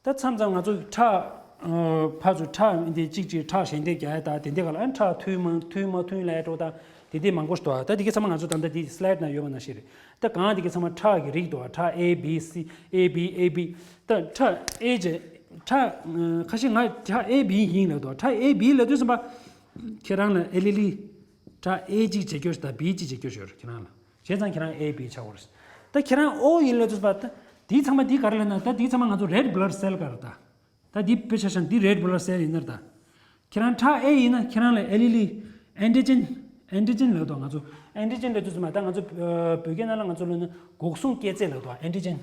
ད་མཚམས་མཚམས་ང་ཚོ་ཁྲག་ཨ་ཕར་ཚུར་ཁྲག་འདི་གཅིག་གཅིག་ཁྲག་ཞལ་འདེབས་རྒྱག་ཡ་ད་དེ་འདྲ་ག་ལ་ཁྲག་མཐུན་མ་མཐུན་མ་མཐུན་ལབ་ཡ་འགྲོ་ད་དེ་འདྲ་མང་པོ་ཞིག་འདུག་ད་དེ་ག་ཚང་མ་ང་ཚོ་ད་ལྟ་དེ་སི་ལའེ་ཌི་ནང་ཡོད་པ་ནང་བཞིན་རེད། ད་གང་དེ་ག་ཚང་མ་ཁྲག་གི་རིགས་འདུག་ཁྲག་A B C A B A B ད་ཁྲག་A བྱས་ཁྲག་ཁ་ཤས་ང་ཁྲག་A B ཡིན་ལབ་འདུག་ཁྲག་A B ལབ་དུས་ཙམ་པ་ཁྱེད་རང་ལ་ཨེ་ལི་ལི་ཁྲག་A གཅིག་བྱེད་རྒྱུ་ཞིག་ད་B གཅིག་བྱེད་རྒྱུ་ཞིག་ཡོད་རེད་ཁྱེད་རང་ལ། བྱས་ཙང་ཁྱེད་རང་A B ཆགས་པ་རེད། ད་ཁྱེད་རང་O ཡིན་ལབ་དུས་ཙམ་པ་ད་དེ་ཚང་མ་དེ་ག་རེ་ལབ་ན་ད་དེ་ཚང་མ་ང་ཚོ་red blood cell ག་རེ་ད། ད་འདི་དཔེ་ཆ་བཞག་ན་འདི་red blood cell ཡིན་ན་རེད་ད། ཁྱེད་རང་ཁྲག་A ཡིན་ན་ཁྱེད་རང་ལ་ཨེ་ལི་ལི་antigen antigen ལབ་དོ། ང་ཚོ་antigen ལབ་དུས་ཙམ་པ་ད་ང་ཚོ་བོད་སྐད་ནང་ལ་ང་ཚོ་ལབ་ན་འགོག་སྲུང་སྐྱེད་རྫས་ལབ་དོ་antigen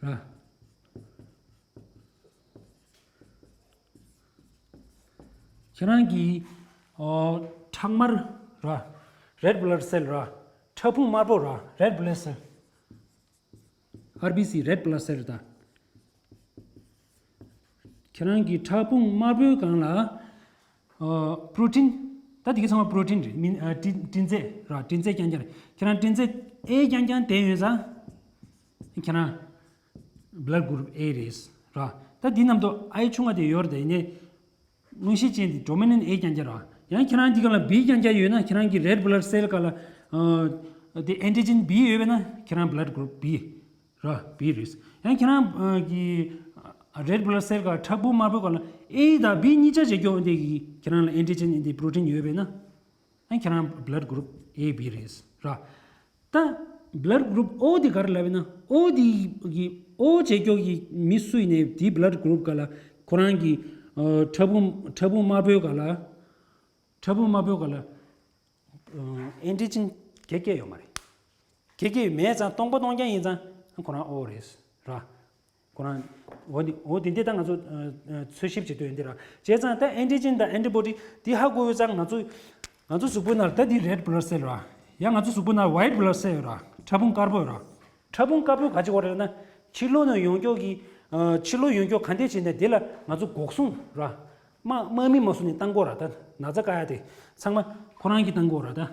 ར། ཁྱེད་རང་གི་ཨོ་ཁྲག་དམར་ར། red blood cell ར། ཁྲག་ཕུང་དམར་པོ་ར། red blood cell R B C red blood cell ད། ཁྱེད་རང་གི་ཁྲག་ཕུང་དམར་པོའི་སྒང་ལ་ཨ་protein ད་དེ་ག་ཚང་མ་protein རེད། མིན་ཨ་སྤྲི་སྤྲི་རྫས་ར། སྤྲི་རྫས་རྐྱང་རྐྱང་རེད། ཁྱེད་རང་སྤྲི་རྫས་A རྐྱང་རྐྱང་ལྡན་ཡོད་ཙང་ཁྱེད་རང་blood group A རེད་ར། ད་འདི་རྣམས་དུ་I ཆུང་བ་དེ་ཡོད་རེད། ཡིན་ནའི་མངོན་ཤེས་ཅན་དེ་dominant A རྐྱང་རྐྱང་ར། ཡང་ཁྱེད་རང་འདི་ག་ལ་B རྐྱང་རྐྱང་ཡོད་ན། ཁྱེད་རང་གི་red blood cell་ག་ལ་དེ་antigen B ཡོད་པས་ན་ཁྱེད་རང་blood group B་ར། B རེད། ཡང་ཁྱེད་རང་གི་red blood cell་ག་ཕྲ་ཕུང་དམར་པོའི་ག་ལ་A་དང་B་གཉིས་ཆ་བྱེད་ཀྱོག་འདི་གི་ཁྱེད་རང་ལ་antigen་འདི་protein་ཡོད་པས་ན། ཨ་ཁྱེད་རང་blood group A B རེད་ར། ད་blood group O་དེ་ག་རེ་ལབ་ན། O་དེ་གི་O་བྱེད་ཀྱོག་གི་མི་སུ་ཡིན་ནའི་དེའི་blood group་ག་ལ་ཁོ་རང་གི་ཕྲ་ཕུང་ཕྲ་ཕུང་དམར་པོའི་ག་ལ་ཕྲ་ཕུང་དམར་པོའི་ག་ལ་antigen་གེ་སྐྱེ་ཡོད་མ་རེད། གེ་སྐྱེ་མེད་ཙང་སྟོང་པ་སྟོང་རྐྱང་ཡིན་ཙང་ཁོ་རང་O་རེད་ར། ཁོ་རང་འོ་འདི་འོ་འདི་འདི་ད་ང་ཚོ་འཚོལ་ཞིབ་བྱེད་དུས་འདི་ར། བྱས་ཙང་ད་antigen་དང་antibody་འདི་ཧ་གོ་ཡོད་ཙང་ང་ཚོ་ང་ཚོ་གཟུགས་པོའི་ནང་ལ་ད་འདི་red blood cell་ར། ཡང་ང་ཚོ་གཟུགས་པོའི་ནང་white blood cell་ར། ཕྲ་ཕུང་དཀར་པོ་ར། ཕྲ་ཕུང་དཀར་པོ་ག་ཅི་གོ་རེད་ན། ཕྱི་ལོགས་ནས་ཡོང་ཀྱོག་གི་ཕྱི་ལོགས་ཡོང་ཀྱོག་ག་འདྲས་བྱས་ནས་འདི་ལ་ང་ཚོ་འགོག་སྲུང་ར། དམག་དམག་མི་མ་སུ་ནས་བཏང་གོ་ར། ད་ན་ཚ་བཀག་ཡ་དེ་ཚང་མ་ཁོ་རང་གིས་བཏང་གོ་ར། ད་ད་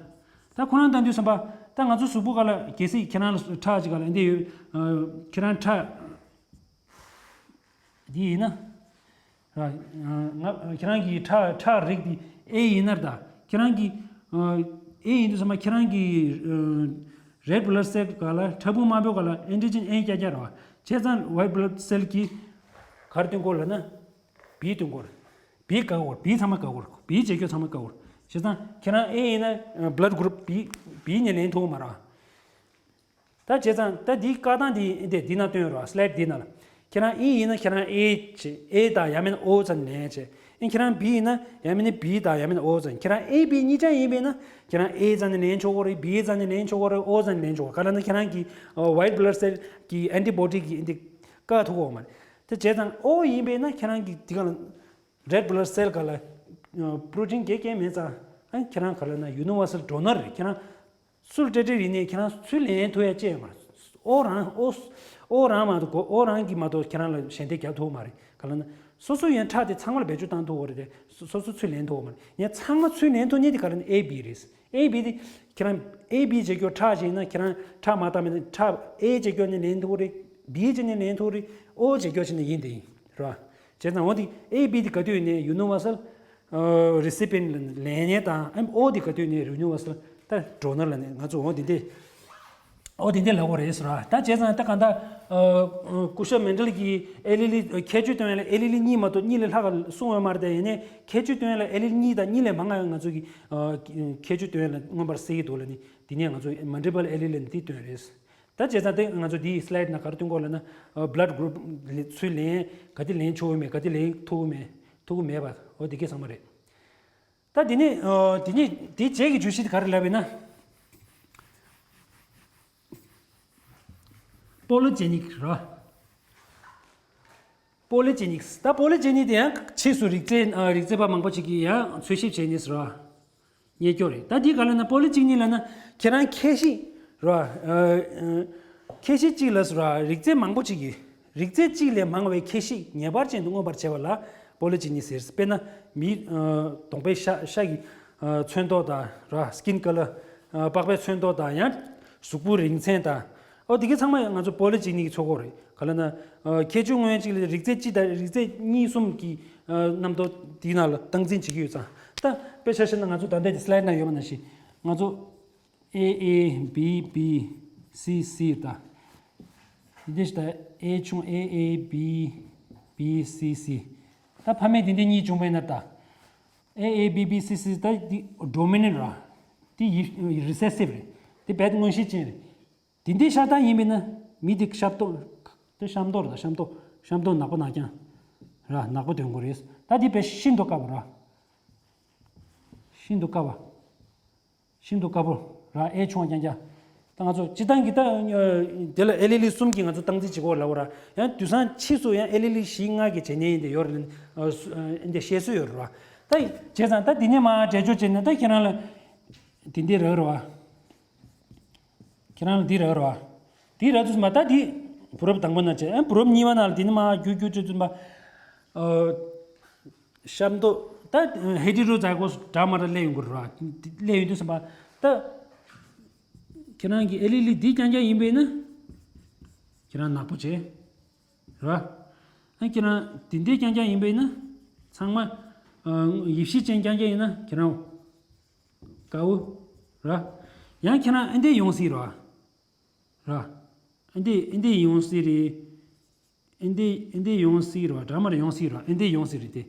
ཁོ་རང་བཏང་དུས་ཙམ་པ་ད་ང་ཚོ་གཟུགས་པོ་ག་ལ་གལ་སྲིད་ཁྱེད་རང་ལ་ཁྲག་ཅིག་ག་ལ་འདི་ཡོད། ཁྱེད་རང་ཁྲག་འདི་ཡིན་ན་ར། ང་ཁྱེད་རང་གི་ཁྲག་ཁྲག་རིགས་འདི་A་ཡིན་ན་ར། ད་ཁྱེད་རང་གི་A་ཡིན་དུས་ཙམ་པ་ཁྱེད་རང་གི་red blood cell་ག་ལ་ཕྲ་ཕུང་དམར་པོ་ག་ལ་antigen A་རྐྱང་རྐྱང་ར། བྱས་ཙང་white blood cell་གི་ག་རེ་བཏོན་གོ་ལབ་ན། B་བཏོན་གོ། B་བཀག་གོ། B་ཚང་མ་བཀག་གོ། B་བྱེད་རྒྱུ་ཚང་མ་བཀག་གོ། བྱས་ཙང་ཁྱེད་རང་A་ཡིན་ན་blood group B B་ནས་ལེན་ཐུབ་མ་རེད། ད་བྱས་ཙང་ད་འདིའི་བཀག་སྟངས་འདི་འདི་འདི་ན་སྟོན་རོགས། slide་འདི་ན་ལ། ཁྱེད་རང་E་ཡིན་ན་ཁྱེད་རང་A་བྱེད། A་དང་ཡང་མིན་ན་O་ཙམ་ལེན་བྱེད། ཨིན་ཁྱེད་རང་B་ཡིན་ན་ཡང་མིན་ན་B་དང་ཡང་མིན་ན་O་ཙམ། ཁྱེད་རང་A B་གཉིས་ཆ་ཡིན་པས་ན་ཁྱེད་རང་A་ཙམ་ནས་ལེན་ཆོག་གོ་རེད། B་ཙམ་ནས་ལེན་ཆོག་གོ་རེད། O་ཙམ་ནས་ལེན་ཆོག་གོ། ག་ལ་ན་ཁྱེད་རང་གི་white blood cell་གི་antibody་གི་འདི་བཀག་ཐུབ་གོ་མ་རེད། དེ་བྱས་ཙང་O་ཡིན་པས་ན་ཁྱེད་རང་གི་འདི་ག་ལ་red blood cell་ག་ལ་protein་གེ་གེ་མེད་ཙང་ཨ་ཁྱེད་རང་ག་ལ་ན་universal donor་རེད། ཁྱེད་རང་སུ་ལ་སྤྲད་སྤྲད་ཡིན་ནའི་ཁྱེད་རང་སུ་ལེན་ཐུབ་ཡ་ཅེས་མ། O་རང་O O་རང་མ་གཏོགས་O་རང་གིས་མ་གཏོགས་ཁྱེད་རང་ལ་ཞལ་འདེབས་རྒྱག་ཐུབ་མ་རེད། ག་ལ་ན་སོ་སོ་ཡང་ཁྲག་དེ་ཚང་མ་ལ་བེད་སྤྱོད་བཏང་ཐུབ་པ་རེད་དེ། སོ་སོ་ཚུར་ལེན་ཐུབ་པ་མ་རེད། ཡང་ཚང་མ་ཚུར་ལེན་ཐུབ་མཁན་དེ་ག་ལ་ན་A B་རེད། A B་དེ་ཁྱེད་རང་A B་བྱེད་རྒྱུ་ཁྲག་བྱས་ན་ཁྱེད་རང་ཁྲག་མ་བཏང་མེད་ན་ཁྲག་A་བྱེད་རྒྱུ་ནས་ལེན་ཐུབ་རེད། B་བྱས་ནས་ལེན་ཐུབ་རེད། O་བྱེད་རྒྱུ་བྱས་ནས་ཡིན་དེ་ཡིན་རེད་བ། བྱས་ཙང་འོ་དེ་A B་དེ་ག་དུས་ནས་universal་ཨ་recipient་ལ་ལེན་མཁན་དང་ཨ་O་དེ་ག་དུས་ནས་universal་ད་donor་ལ་ནས་ང་ཚོ་འོ་དེ་འདྲས། ཨོ་དེ་འདྲས་ལབ་དགོས་རེད་ཟེར་བ། ད་བྱས་ཙང་ད་གང་ལྟར་ཨ་སྐུ་ཞབས་མན་ཌལ་གྱིས་ཨེ་ལི་ལི་ཁྱད་ཆོས་སྟོན་ཡ་ལ་ཨེ་ལི་ལི་གཉིས་མ་གཏོགས་གཉིས་ལས་ལྷག་ག་གསུངས་ཡོད་མ་རེད། དེ་ཡིན་ནའི་ཁྱད་ཆོས་སྟོན་ཡ་ལ་ཨེ་ལི་ལི་གཉིས་དང་གཉིས་ལས་མང་ང་ཡང་ང་ཚོ་གི་ཨ་ཁྱད་ཆོས་སྟོན་ཡ་ལ་མངོན་པར་གསལ་གྱི་འདུག་ལ་ནི། དེ་ནས་ང་ཚོ་མལ་ཊི་པལ་ཨེ་ལི་ལི་ནི་དེ་སྟོན་རེད། ད་བྱས་ཙང་དེ་ང་ཚོ་དེའི་སི་ལའེ་ཌི་ནང་ག་རེ་སྟོན་དགོས་ལབ་ན་ཨ་blood group་ཚུར་ལེན་ག་དེ་ལེན་ཆོག་གི་མེད། ག་དེ་ལེན་ཐུབ་གི་མེད། ཐུབ་གི་མེད་པ་ཨོ་དེ་གས་ཚང་མ་རེད། ད་དེ་ནས་ཨ་དེ་ནས་དེ་རྗེས་ཀྱི་བརྗོད་གཞི་དེ་ག་རེ་ལབ་ཡིན་ན། པོ་ལི་ཇེ་ནིག་ར། པོ་ལི་ཇེ་ནིག་ད་པོ་ལི་ཇེ་ནིག་དེ་ཡང་ཕྱིས་སུ་རིགས་རྫས་ཨ་རིགས་རྫས་པ་མང་པོ་ཅིག་གིས་ཡང་འཚོལ་ཞིབ་བྱས་ནས་ར། རྙེད་སྐྱོ་རེད། ད་འདི་ག་ལ་ན་པོ་ལི་ཇེ་ནིག་ལ་ན་ཁྱེད་རང་ཁྱད་གཤིས་ར། ཨ་ཨ་ཁྱད་གཤིས་གཅིག་ལ་སུ་ར་རིགས་རྫས་མང་པོ་ཅིག་གིས། རིགས་རྫས་གཅིག་ལས་མང་བའི་ཁྱད་གཤིས་ངེས་པར་ཅན་དུ་མངོན་པར་བྱེད་པ་ལ་པོ་ལི་ཇེ་ནིག་ཟེར། དཔེར་ན་མིའི་ཨ་གདོང་པའི་ཤ་ཤ་གི་ཨ་ཚོན་མདོག་དང་ར་skin color ཨ་པགས་པའི་ཚོན་མདོག་དང་ཡང་གཟུགས་པོའི་རིང་ཚད་དང་ཨོ་དེ་གའི་ཚང་མ་ང་ཚོ་པོ་ལི་ཇེ་ནིག་གི་ཚོགས་པ་རེད། ག་ལ་ན་ཨ་ཁྱད་ཆོས་དངོས་གཅིག་ལ་རིགས་རྫས་གཅིག་དང་རིགས་རྫས་གཉིས་གསུམ་གྱི་ཨ་རྣམ་རྟོག་དེའི་ནང་ལ་སྟངས་འཛིན་བྱེད་ཀྱི་ཡོད་ཙང་། ད་དཔེ་ཆ་བཞག་ན་ང་ཚོ་ད་ལྟའི་སི་ལའེ་ཌི་ནང་ཡོད་པ་ནང་བཞིན་ང་ཚོ། A A B B C C ད། འདི་ཞིག་ད་A ཆུང་A A B B C C ད་ཕ་མེས་འདི་འདི་གཉིས་བྱུང་བས་ན་ད། A A B B C C ད་འདི་dominant་ར། འདི་ཡི་recessive་རེད། འདི་རྦད་མངོན་ཤེད་ཅན་རེད། འདི་འདི་ཤ་སྟག་ཡིན་པས་ན་མི་འདི་ཤ་མདོག་འདི་ཤ་མདོག་རེད་ད། ཤ་མདོག་ཤ་མདོག་ནག་པོ་ནག་རྐྱང་ར། ནག་པོ་སྟོན་དགོས་རེད། ད་འདི་རྦད་ཤིན་ཏུ་དཀར་པོ་ར། ཤིན་ཏུ་དཀར་པོ། ཤིན་ཏུ་དཀར་པོ་ར། ཨེ་ཆུང་བ་རྐྱང་རྐྱང་། ད་ང་ཚོ་སྤྱི་བཏང་གི་ད་དེ་ལ་ཨེ་ལི་ལི་གསུམ་གྱིས་ང་ཚོ་སྟངས་འཛིན་བྱེད་དགོས་ལབ་ར། ཡང་དུས་སང་ཕྱིས་སུ་ཡང་ཨེ་ལི་ལི་བཞི་ལྔ་གི་བྱེད་ཉེན་ཡིན་དེ་ཡོད་རེད། ཨ་སུ་ཨ་འདི་བཤད་སྲོལ་ཡོད་རེད་བ། ད་བྱས་ཙང་ད་འདི་ནས་མ་འགྲེལ་བརྗོད་བྱས་ན་ད་ཁྱེད་རང་ལ་འདི་འདི་རག་རེད་བ། ཁྱེད་རང་ལ་འདི་རག་རེད་བ། འདི་རག་དུས་མ་ད་འདི་བུ་རབས་དང་པོ་ན་བྱས་ཨ་བུ་རབས་གཉིས་པ་ན་ལ་འདི་ནས་མ་རྒྱུ་རྒྱུ་བྱས་དུས་མ། ཨ། ཤ་མདོག་ད་ཧེ་ཊི་རོ་ཛའི་གོ་སི་འདྲ་མ་འདྲ་སླེབས་ཡོང་གི་རེད་བ། སླེབས་ཡོང་དུས་ཙམ་པ་ད་ཁྱེད་རང་གི་ཨེ་ལི་ལི་འདི་རྐྱང་རྐྱང་ཡིན་པས་ན་ཁྱེད་རང་ནག་པོ་བྱས་རེད་བ། ཨ་ཁྱེད་རང་འདི་འདི་རྐྱང་རྐྱང་ཡིན་པས་ན་ཚང་མ་ ཡིབ་གཞི་ཅན་རྐྱང་རྐྱང་ཡིན་ན་ཁྱེད་རང་དགའ་བོ་ར། ཡང་ཁྱེད་རང་ཨེ་འདྲས་ཡོང་སྲིད་ར། ར། ཨེ་འདྲས་ཨེ་འདྲས་ཡོང་སྲིད་རེད། ཨེ་འདྲས་ཨེ་འདྲས་ཡོང་སྲིད་ར། འདྲ་མར་ཡོང་སྲིད་ར། ཨེ་འདྲས་ཡོང་སྲིད་རེད་དེ།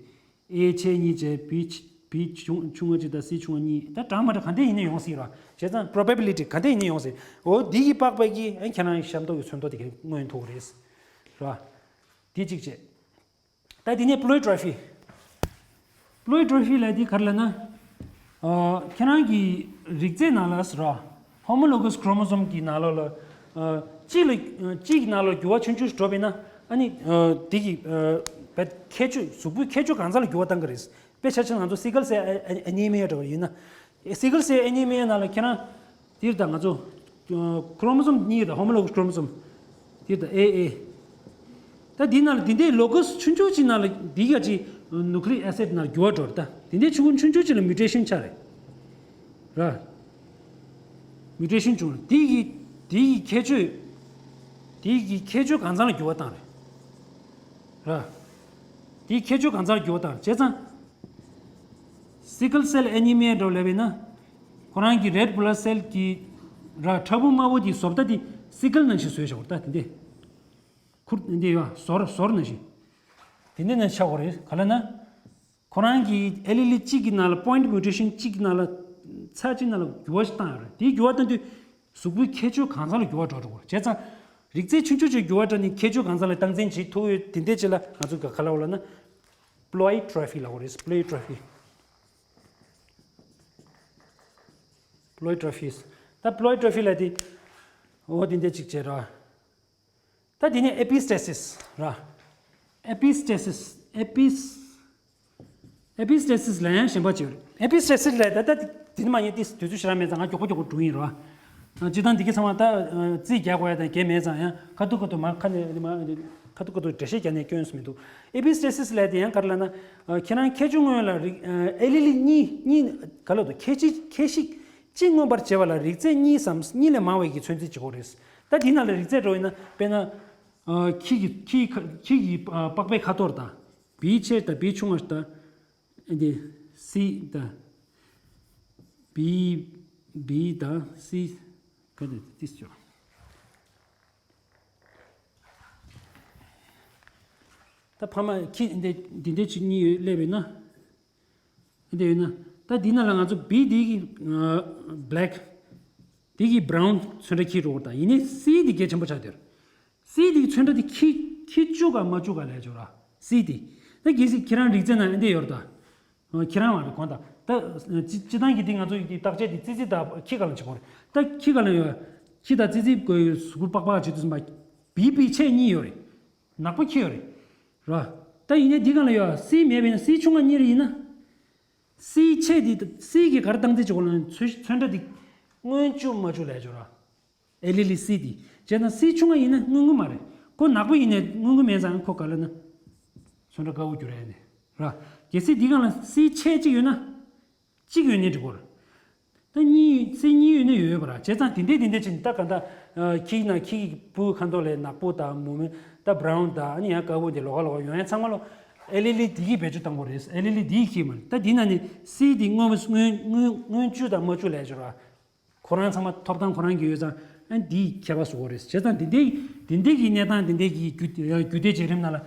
ཨེ་ཆེ་གཉིས་བྱས་བི་བི་ཆུང་ཆུང་ང་གཅིག་དང་སི་ཆུང་ང་གཉིས། ད་འདྲ་མ་འདྲ་ག་འདྲས་ཡིན་ན་ཡོང་སྲིད་ར། བྱས་ཙང་པོ་རོ་བེ་བི་ལི་ཊི་ག་འདྲས་ཡིན་ན་ཡོང་སྲིད། འོ་འདི་གི་པགས་པ་གི་ཨེ་ཁྱེད་རང་གི་ཤ་མདོག་གི་ཚོན་མདོག་དེ་གས་མངོན་ཐུབ་རེད། ར། དེ་གཅིག་བྱས། ད་དེ་ནས་པློའི་ཊོ་ཕི། པློའི་ཊོ་ཕི་ལབ་དེ་ག་རེ་ལབ་ན། ཨ། ཁྱེད་རང་གི་རིགས་རྫས་ནང་ལ་ཟེར་ར། ཧོ་མོ་ལོ་གོ་སི་ཁྲོ་མོ་སོམ་གྱི་ནང་ལོགས་ལ། ཨ། གཅིག་ལ་གཅིག་གི་ནང་ལ་འགྱུར་བ་ཆུང་ཆུང་ཞིག་འགྲོ་བས་ན། ཨ་ནི། ཨ། དེ་གི། ཨ། བའི་ཁྱད་ཆོས་གཟུགས་པོའི་ཁྱད་ཆོས་གང་ཚང་ལ་འགྱུར་བ་གཏང་གི་རེད། དཔེ་ཆ་ཆ་ང་ཚོ་སི་ཀལ་སེལ་ཨེ་ནི་མི་ཡ་འདྲ་བ་ཡིན་ན། སི་ཀལ་སེལ་ཨེ་ནི་མི་ཡ་ནང་ལ་ཁྱེད་རང་། དེར་ད་ང་ཚོ། ཁྲོ་མོ་སོམ་གཉིས་དང་ཧོ་མོ་ལོ་གོ་སི་ཁྲོ་མོ་སོམ། དེར་ད་ཨེ་ཨེ། ད་འདི་ནང་ལ་འདི་འདྲའི་ལོ་གོ་སི་ཆུང་ཆུང་ཅིག་ནང་ལ་འདི་ག་ཅིག་ནུ་ཀི་ལི་ཨེ་སིཌ་ནང་འགྱུར་བ་འགྲོ་རེད། ད་འདི་འདྲའི་ཆུང་ཆུང་ཆུང་ཆུང་ཅིག་ལ་མིའུ་ཊེ་ཤན་ཆགས་རེད། ར། མིའུ་ཊེ་ཤན་བྱུང་རེད། འདི་གི་འདི་གི་ཁྱད་ཆོས། འདི་གི་ཁྱད་ཆོས་གང་ཚང་ལ་འགྱུར་བ་བཏང་རེད། ར། འདི་ཁྱད་ཆོས་གང་ཚང་ལ་འགྱུར་བ་བཏང་རེད། བྱས་ཙང་། སི་ཀལ་སེལ་ཨེ་ནི་མི་ཡ་འདྲ་བོ་ལབ་པས་ན། ཁོ་རང་གི་རེཌ་བྷ་ལཌ་སེལ་གྱི་ར་ཕྲ་ཕུང་དམར་པོ་དེའི་བཟོ་ལྟ་དེ་སི་ཀལ་ནང་བཞིན་བཟོས་བཞག་པ་རེད། ད་དེ་འདྲས། ཁུར་འདི་ཡོད་ཟོར་ཟོར་ནང་བཞིན། དེ་འདྲས་ནང་ཆགས་པ་རེད། ག་ལབ་ན། ཁོ་རང་གི་ཨེ་ལི་ལི་གཅིག་གི་ནང་ལ་པོ་ཡིན་ཊི་མིའུ་ཊེ་ཤན་གཅིག་གི་ནང་ལ་ཚར་གཅིག་ནང་ལ་འགྱུར་བ་ཞིག་བཏང་ཡོད་རེད། དེའི་འགྱུར་བ་བཏང་དུས། གཟུགས་པོའི་ཁྱད་ཆོས་གང་ཚང་ལ་འགྱུར་བ་འགྲོ་འགྲོ་གི་རེད། བྱས་ཙང་། རིགས་རྫས་ཆུང་ཆུང་ཅིག་འགྱུར་བ་འགྲོ་ནས་ཁྱད་ཆོས་གང་ཚང་ལ་སྟངས་འཛིན་བྱེད་ཐུབ་ཡོད། དེ་འདྲས་ཅིག་ལ་ང་ཚོ་ག་ག་ལབ་ལབ་ན། པློའི་ཊོ་ཕི་ལབ་དགོས་རེད། པློའི་ཊོ་ཕི། པློའི་ཊོ་ཕི། ད་པློའི་ཊོ་ཕི་ལབ་དེ། འོ་དེ་འདྲས་ཅིག་བྱས་ར། ད་དེ་ནས་ཨེ་པི་སི་ཊེ་སི་སི་ར། ཨེ་པི་སི་ཊེ་སི་སི། ཨེ་པི་སི། ཨེ་པི་སི་ཊེ་སི་སི་ལ་ཡང་གཞན་པ་ཅིག་ཡོད་རེད། ཨེ་པི་སི་ཊེ་སི་སི་ལ་ད་ལྟ་དེ་ནི་མ་ཡིན་ཏེ་དུས་ཚོད་ཞེ་དྲག་མེད་ཙང་ང་མགྱོགས་པོ་མགྱོགས་པོ་འགྲོ་ཡིན་རོ། ཨ། སྤྱིར་བཏང་འདི་གའི་ཚང་མ་ད་རྩིས་རྒྱག་དགོས་ཡ་དང་གལ་མེད་ཙང་ཡང་ཁ་ཐུག་ཁ་ཐུག་མ་ཁ་ནས་མ་ཁ་ཐུག་ཁ་ཐུག་འགྲེལ་བཤད་རྒྱག་ནས་སྐྱོན་སུ་མི་འདུག་ཨེ་པི་སི་ཊེ་སི་སི་ལ་དེ་ཡང་ག་རེ་ལབ་ན། ཁྱེད་རང་ཁྱད་ཆོས་མངོན་ལ་རིགས་ཨེ་ལི་ལི་གཉིས་གཉིས་ག་ལ་འདུག་ཁྱད་ཆོས་ཁྱད་གཞི་གཅིག་མངོན་པར་བྱེད་པ་ལ་རིགས་རྫས་གཉིས་སམ་གཉིས་ལས་མང་བའི་གི་ཚོད་འཛིན་བྱེད་དགོས་རེད། ད་འདི་ནང་ལ་རིགས་རྫས་འགྲོ་ཡིན་ན་དཔེར་ན། ཁྱི་གི་ཁྱི་ཁྱི་གི་པགས་པའི་ཁ་དོག་དང་། བི་ཆེ་དང་བི་ཆུང་བ་དང་། ཨེ་འདི་སི་དང་། བི་བི་དང་སི་ག་དེ་ཏིས་ཆོག་ད་ཕ་མ་ཁྱི་འདི་འདི་འདྲ་ཅིག་གཉིས་ཡོད་སླེབས་ཡོད་ན། འདི་ཡོད་ན། ད་འདི་ནང་ལ་ང་ཚོ་བི་འདི་གི་བྷེ་ལེག་འདི་གི་བྷ་རའུན་ཚོན་ཁྲ་འཁྱེར་འགྲོ་བ་དང་ཡིན་ནའི་སི་འདི་གལ་ཆེན་པོ་ཆགས་བསྡད་ཡོད་རེད། སི་འདི་གི་ཚོན་ཁྲ་འདི་འཁྱེར་འཁྱེར་བཅུག་ག་མ་བཅུག་ག་ལས་བྱོས་ར། སི་འདི། ད་གལ་སྲིད་ཁྱེད་རང་རིགས་རྫས་ནང་འདི་ཡོད་རེད་ད། ཁྱེད་རང་མ་རེད་གོང་ད། ད་སྤྱི་སྤྱི་བཏང་གི་འདི་ང་ཚོ་ཡི་འདི་བརྟག་དཔྱད་འདི་ཙི་ཙི་ད་ཁྱི་ག་ལ་བྱེད་དགོས་རེད། ད་ཁྱི་ག་ལ་ཡོད། ཁྱི་ད་ཙི་ཙི་གོ་ཡོད་གཟུགས་པོ་པགས་པ་བྱེད་དུས་ཙམ་པ། བི་བི་ཆེ་གཉིས་ཡོད་རེད། ནག་པོ་ཁྱི་ཡོད་རེད། ར། ད་ཡིན་ནའི་འདི་གང་ལ་ཡོད། སི་མེད་པས་ན་སི་ཆུང་བ་གཉིས་རེ་ཡིན་ན། སི་ཆེ་འདི་སི་གི་གར་སྟངས་འཛིན་བྱེད་དགོས་ལ་ཚོན་ཚོན་ཁྲ་འདི་སྔོན་བཅུག་མ་བཅུག་ལས་བྱོས་ར། ཨེ་ལི་ལི་སི་འདི་བྱས་ན་སི་ཆུང་བ་ཡིན་ན་སྔོན་གྱི་མ་རེད། ཁོ་ནག་པོ་ཡིན་ནའི་སྔོན་གྱི་མེད་ཙང་ཁོ་ག་ལ་ན་ཚོན་ཁྲ་དཀར་པོ་འགྱུར་ཡ་ནི་ར། གལ་སྲིད་འདི་གང་ལ་སི་ཆེ་གཅིག་ཡོད་ན། གཅིག་ཡོད་ནི་འགྲིག་གོ། ད་གཉིས་སེ་གཉིས་ཡོད་ནི་ཡོད་པ་ར། བྱས་ཙང་དེ་འདྲས་དེ་འདྲས་ཅིག་ད་ག་ད། ཁྱི་ན་ཁྱི་གི་སྤུ་ཁ་མདོག་ལས་ནག་པོ་དང་མུ་མེ་ད་བྷ་རའུན་དང་ཨ་ནི་ཡང་དཀར་པོ་འདི་ལོགས་ཀ་ལོགས་ཀ་ཡོང་ཡ་ཚང་མ་ལོ། ཨེ་ལི་ལི་འདི་གིས་བེད་སྤྱོད་བཏང་གོ་རེད། ཨེ་ལི་ལི་འདིའི་ཁྱི་མ་རེད། ད་འདི་ན་ནི་སི་འདི་སྔོན་སྔོན་སྔོན་སྔོན་བཅུག་དང་མ་བཅུག་ལས་བྱོས་ར། ཁོ་རང་ཚང་མ་ཐོབ་ཐང་ཁོ་རང་གི་ཡོད་ཙང་ཨ་འདིའི་ཁྱད་པར་བཟོ་གོ་རེད། བྱས་ཙང་འདི་འདྲས་འདི་འདྲས་ཀྱི་གནས་སྟངས་འདི་འདྲས་ཀྱི་རྒྱུད་རྒྱུད་སྡེ་བརྒྱུད་རིམ་ནང་ལ།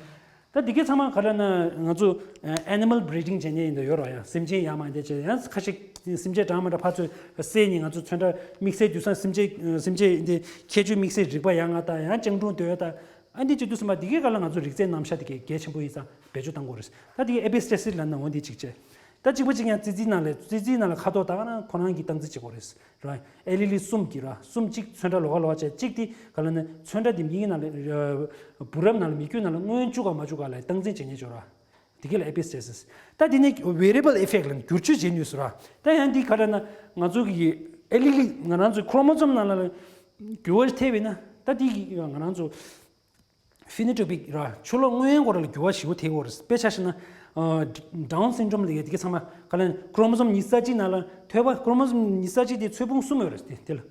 ད་འདི་གའི་ཚང་མ་ག་རེ་ན་ང་ཚོ་animal breeding་བྱེད་མཁན་ཡིན་དུ་ཡོད་རོགས་ཡང་སེམས་ཅན་ཡང་མ་འདི་བྱེད་ཡང་ཁ་ཤས་སེམས་ཅན་འདྲ་མ་འདྲ་ཕར་ཚུར་བསད་ནས་ང་ཚོ་ཚོན་ཁྲ་དམིགས་བསལ་དུས་སང་སེམས་ཅན་སེམས་ཅན་འདི་ཁྱད་ཆོས་དམིགས་བསལ་རིག་པ་ཡང་ང་དང་ཡང་སྤྱང་གྲུང་འདོད་ཡོད་ད་ཨ་འདི་བྱེད་དུས་སེམས་པ་འདི་གའི་ག་ལ་ང་ཚོ་རིགས་རྫས་རྣམ་གཞག་འདི་གའི་གལ་ཆེན་པོ་ཡིན་ཙང་བེད་སྤྱོད་བཏང་དགོས་རེད། ད་འདི་གའི་ཨེ་པི་སི་ཊེ་སི་སི་ལབ་ན་འོ་འདི་གཅིག་བྱས། ད་གཅིག་པ་གཅིག་ཡང་ཙི་ཙིའི་ནང་ལ་ཙི་ཙིའི་ནང་ལ་ཁ་དོག་ད་ག་ན་ཁོ་རང་གིས་སྟངས་འཛིན་བྱེད་དགོས་རེད། ར། ཨེ་ལི་ལི་གསུམ་གྱི་ར་གསུམ་གཅིག་ཚོན་ཁྲ་ལོགས་ཀ་ལོགས་ཀ་བྱས་གཅིག་དེ་ག་ལ་ནི་ཚོན་ཁྲ་དེ་མིག་གི་ནང་ལ་བུ་རམ་ནང་ལ་མིག་ཆུའི་ནང་ལ་མངོན་བཅུག་ག་མ་བཅུག་ག་ལ་སྟངས་འཛིན་བྱེད་མཁན་ཅིག་ཡོད་ར། དེ་ག་ལ་ཨེ་པི་སི་ཊེ་སི་སི། ད་དེ་ནས་ཝེ་རི་ཨེ་བལ་ཨི་ཕེག་ཊི་ལ་འགྱུར་བཅོས་བྱེད་ནུས་སོ་ར། ད་ཡང་འདི་ག་རེ་ན་ང་ཚོ་གི་ཨེ་ལི་ལི་ང་རང་ཚོའི་ཁོ་རོ་མོ་སོམ་ནང་ལ་འགྱུར་བ་ཐེབས་པས་ན་ད་འདི་གི་ང་རང་ཚོ་ཕི་ནོ་ཊོ་པིག་ར་ཆུ་ལོག་སྔོན་འགོ་ར་ལ་འགྱུར་བ་ཞེ་པོ་ཐེབས་ཡོད་རེད། དཔེ་ཆ་བཞག་ན་ཌའུན་སིན་ཌོམ་ལ་ཡོད་དེ་ག་ཚང་མ་ག་ལ་ཁོ་རོ་མོ་སོམ་ཉི་ཤུ་རྩ་གཅིག་ནང་ལ་ཐོད་པ་ཁོ་རོ་མོ་སོམ་ཉི་ཤུ་རྩ་གཅིག་དེ་ཚོས་ཕུང་གསུམ་ཡོད་རེད་དེ་དེ་ལ།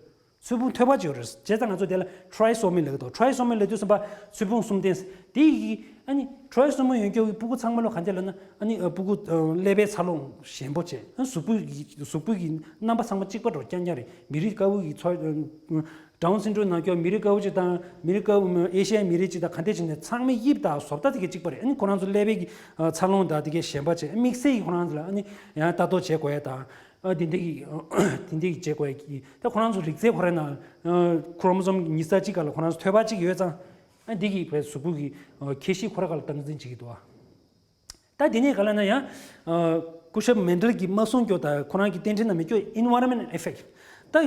ཚོས་ཕུང་ཐོལ་པ་ཅིག་ཡོད་རེད། བྱས་ཙང་ང་ཚོ་དེ་ལ་ཁྲོ་ཨི་སོ་མི་ལབ་ཀྱི་འདུག་ཁྲོ་ཨི་སོ་མི་ལབ་དུས་ཙམ་པ་ཚོས་ཕུང་གསུམ་ལྡན། དེ་ཡི་ཨ་ནི་ཁྲོ་ཨི་སོ་མི་ཡོད་མཁན་གྱི་སྤུ་གུ་ཚང་མ་ལོ་གང་ཅི་ལབ་ན། ཨ་ནི་སྤུ་གུ་ཀླད་པའི་འཚར་ལོངས་ཞན་པོ་བྱས། གཟུགས་པོ་གི་གཟུགས་པོ་གི་རྣམ་པ་ཚང་མ་གཅིག་པ་འདྲ་རྐྱང་རྐྱང་རེད། མི་རིགས་དཀར་པོ་གི་ཚོ་Down syndrome ནང་སྐྱོ་མི་རིགས་དཀར་པོ་ཅིག་དང་མི་རིགས་དཀར་པོ་ཨེ་ཤི་ཡའི་མི་རིགས་ཅིག་དང་ག་འདྲ་བྱས་ནས་ཚང་མའི་དབྱིབས་དང་བཟོ་ལྟ་དེ་ག་གཅིག་པ་རེད། ཨ་ནི་ཁོ་རང་ཚོ་ཀླད་པའི་གི་འཚར་ལོངས་དང་དེ་ག་ཞན་པ་བྱས། དམིགས་བསལ་གྱི་ཁོ་རང་ཚོ་ལ་ཨ་ནི་ཡང་ལྟ་རྟོག་བྱེད་དགོས་ཡ་དང་། ཨ་དེ་འདྲ་གི་དེ་འདྲ་གི་བྱེད་དགོས་ཡ་གི་ད་ཁོ་རང་ཚོ་རིགས་རྫས་ཁོ་རའི་ནང་ཁྲོ་མོ་སོམ་ཉི་ཤུ་རྩ་གཅིག་ག་ལ་ཁོ་རང་ཚོ་ཐོལ་པ་གཅིག་ཡོད་ཙང་། ཨ་འདི་གི་བའི་གཟུགས་པོ་གི་ཁྱད་གཤིས་ཁོ་ར་ག་ལ་སྟངས་འཛིན་བྱེད་ཀྱི་འདུག་ཨ། ད་འདི་ནས་ག་ལ་ན་ཡང་སྐུ་ཞབས་མན་ཌལ་གྱིས་མ་གསུངས་ཀྱོ་ད་ཁོ་རང་གི་རྟེན་འབྲེལ་ནང་མེད་ཀྱོ་environment effect། ད་